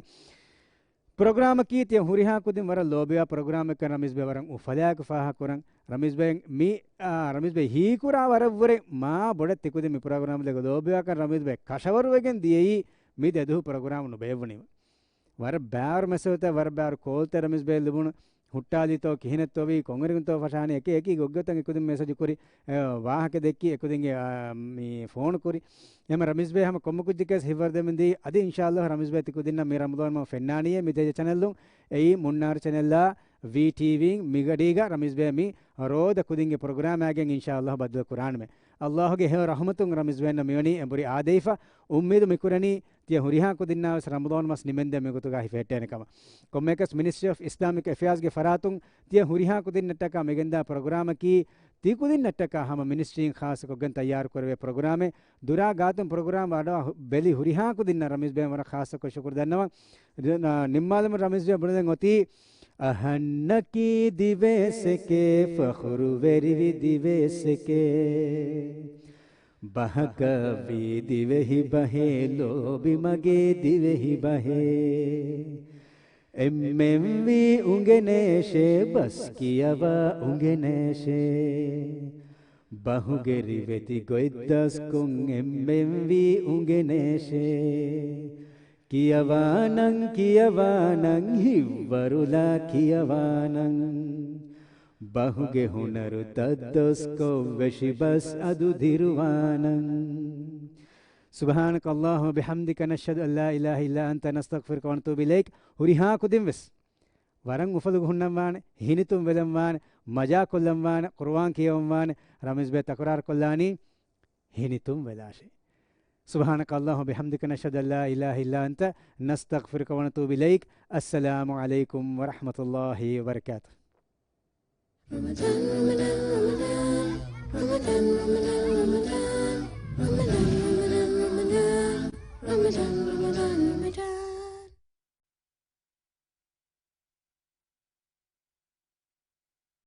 ޕްރޮގްރާމަކީ ތިޔަ ހުރިހާ ކުދިން ވަރަށް ލޯބިވާ ޕްރޮގްރާމެއްކަން ރަމީޒް ބޭ ވަރަށް އުފަލާއެކު ފާހަގަކުރަން. ރަމީޒް ބޭ މި، އާ، ރަމީޒް ބޭ ހީކުރާ ވަރަށްވުރެ މާ ބޮޑަށް ތިކުދިން މި ޕްރޮގްރާމް ދެކެ ލޯބިވާކަން ރަމީޒް ބޭ ކަށަވަރުވެގެން ދިޔައީ މި ދެދުހު ޕްރޮގްރާމް ނުބޭއްވުނީމަ. ވަރަށް ބާރު މެސެޖުތައް، ވަރަށް ބާރު ކޯލްތައް ރަމީޒް ބޭ ލިބުނު. ހުއްޓާލީތޯ، ކިހިނެއްތޯ ވީ، ކޮންއިރުންތޯ ފަށާނީ، އެކި އެކި ގޮތްގޮތަށް އެކުދިން މެސެޖު ކުރި، އެ، ވާހަކަ ދެއްކި، އެކުދިން، އާ، މި ފޯނު ކުރި. އެމަ ރަމީޒް ބޭ ހަމަ ކޮންމެ ކުއްޖެކޭސް ހިތްވަރު ދެމިދީ، އަދި އިންޝާﷲ ރަމީޒް ބޭ ތިކުދިންނަށް މި ރަމަޟާން މަހު ފެންނާނީއޭ މި ދޭޖަ ޗެނެލުން. އެއީ މުންނާރު ޗެނެލްއާ، ވީޓީވީން މިގަޑީގަ ރަމީޒް ބޭ މި ރޯދަ ކުދިންގެ ޕްރޮގްރާމާގެން އިންޝާﷲ ބައްދަލު ކުރާނަމޭ. ﷲގެ ހެޔޮ ރަޙުމަތުން ރަމީޒް ބޭންނަށް މިވަނީ އެނބުރި އާދެވިފަ. އުއްމީދު މިކުރަނީ ތިޔަ ހުރިހާ ކުދިންނާވެސް ރަމަޟާން މަސް ނިމެންދެން މިގޮތުގައި ހިފެހެއްޓޭނެ ކަމަށް. ކޮންމެއަކަސް މިނިސްޓްރީ އޮފް އިސްލާމިކް އެފެއާޒްގެ ފަރާތުން ތިޔަ ހުރިހާ ކުދިންނަށްޓަކާ މިގެންދާ ޕްރޮގްރާމަކީ ތިކުދިންނަށްޓަކާ ހަމަ މިނިސްޓްރީން ޚާއްޞަކޮށްގެން ތައްޔާރު ކުރެވޭ ޕްރޮގްރާމެއް. ދުރާ ގާތުން ޕްރޮގްރާމް އަޑައި ބެލި ހުރިހާ ކުދިންނަށް ރަމީޒް ބޭ ވަރަށް ޚާއްޞަކޮށް ޝުކުރު ދަންނަވަން. ނިންމާލަމުން ރަމީޒް ބޭ ބުނެދެން އޮތީ، އަހަންނަކީ ދިވެއްސެކޭ، ފަޚުރުވެރިވި ދިވެއްސެކޭ. ބަހަކަށްވީ ދިވެހި ބަހޭ، ލޯބި މަގޭ ދިވެހި ބަހޭ. އެންމެންވީ އުނގެނޭށޭ، ބަސް ކިޔަވާ އުނގެނޭށޭ. ބަހުގެ ރިވެތި ގޮތްދަސްކޮށް އެންމެންވީ އުނގެނޭށޭ. ކިޔަވާނަން، ކިޔަވާނަން، ހިތްވަރުލާ ކިޔަވާނަން. ބަހުގެ ހުނަރު ތައްދޮސްކޮށް ވެށި ބަސް އަދު ދިރުވާނަން. سبحانك اللهم وبحمدك، نشهد أن لا إله إلا أنت، نستغفرك ونتوب إليك. ހުރިހާ ކުދިން ވެސް ވަރަށް އުފަލުގަ ހުންނަންވާނެ، ހިނިތުން ވެލަންވާނެ، މަޖާކޮށްލަންވާނެ، ޤުރުއާން ކިޔަވަންވާނެ. ރަމީޒް ބޭ ތަކުރާރު ކޮށްލާނީ ހިނިތުން ވެލާށޭ. سبحانك اللهم وبحمدك، نشهد أن لا إله إلا أنت، نستغفرك ونتوب إليك. السلام عليكم ورحمة الله وبركاته.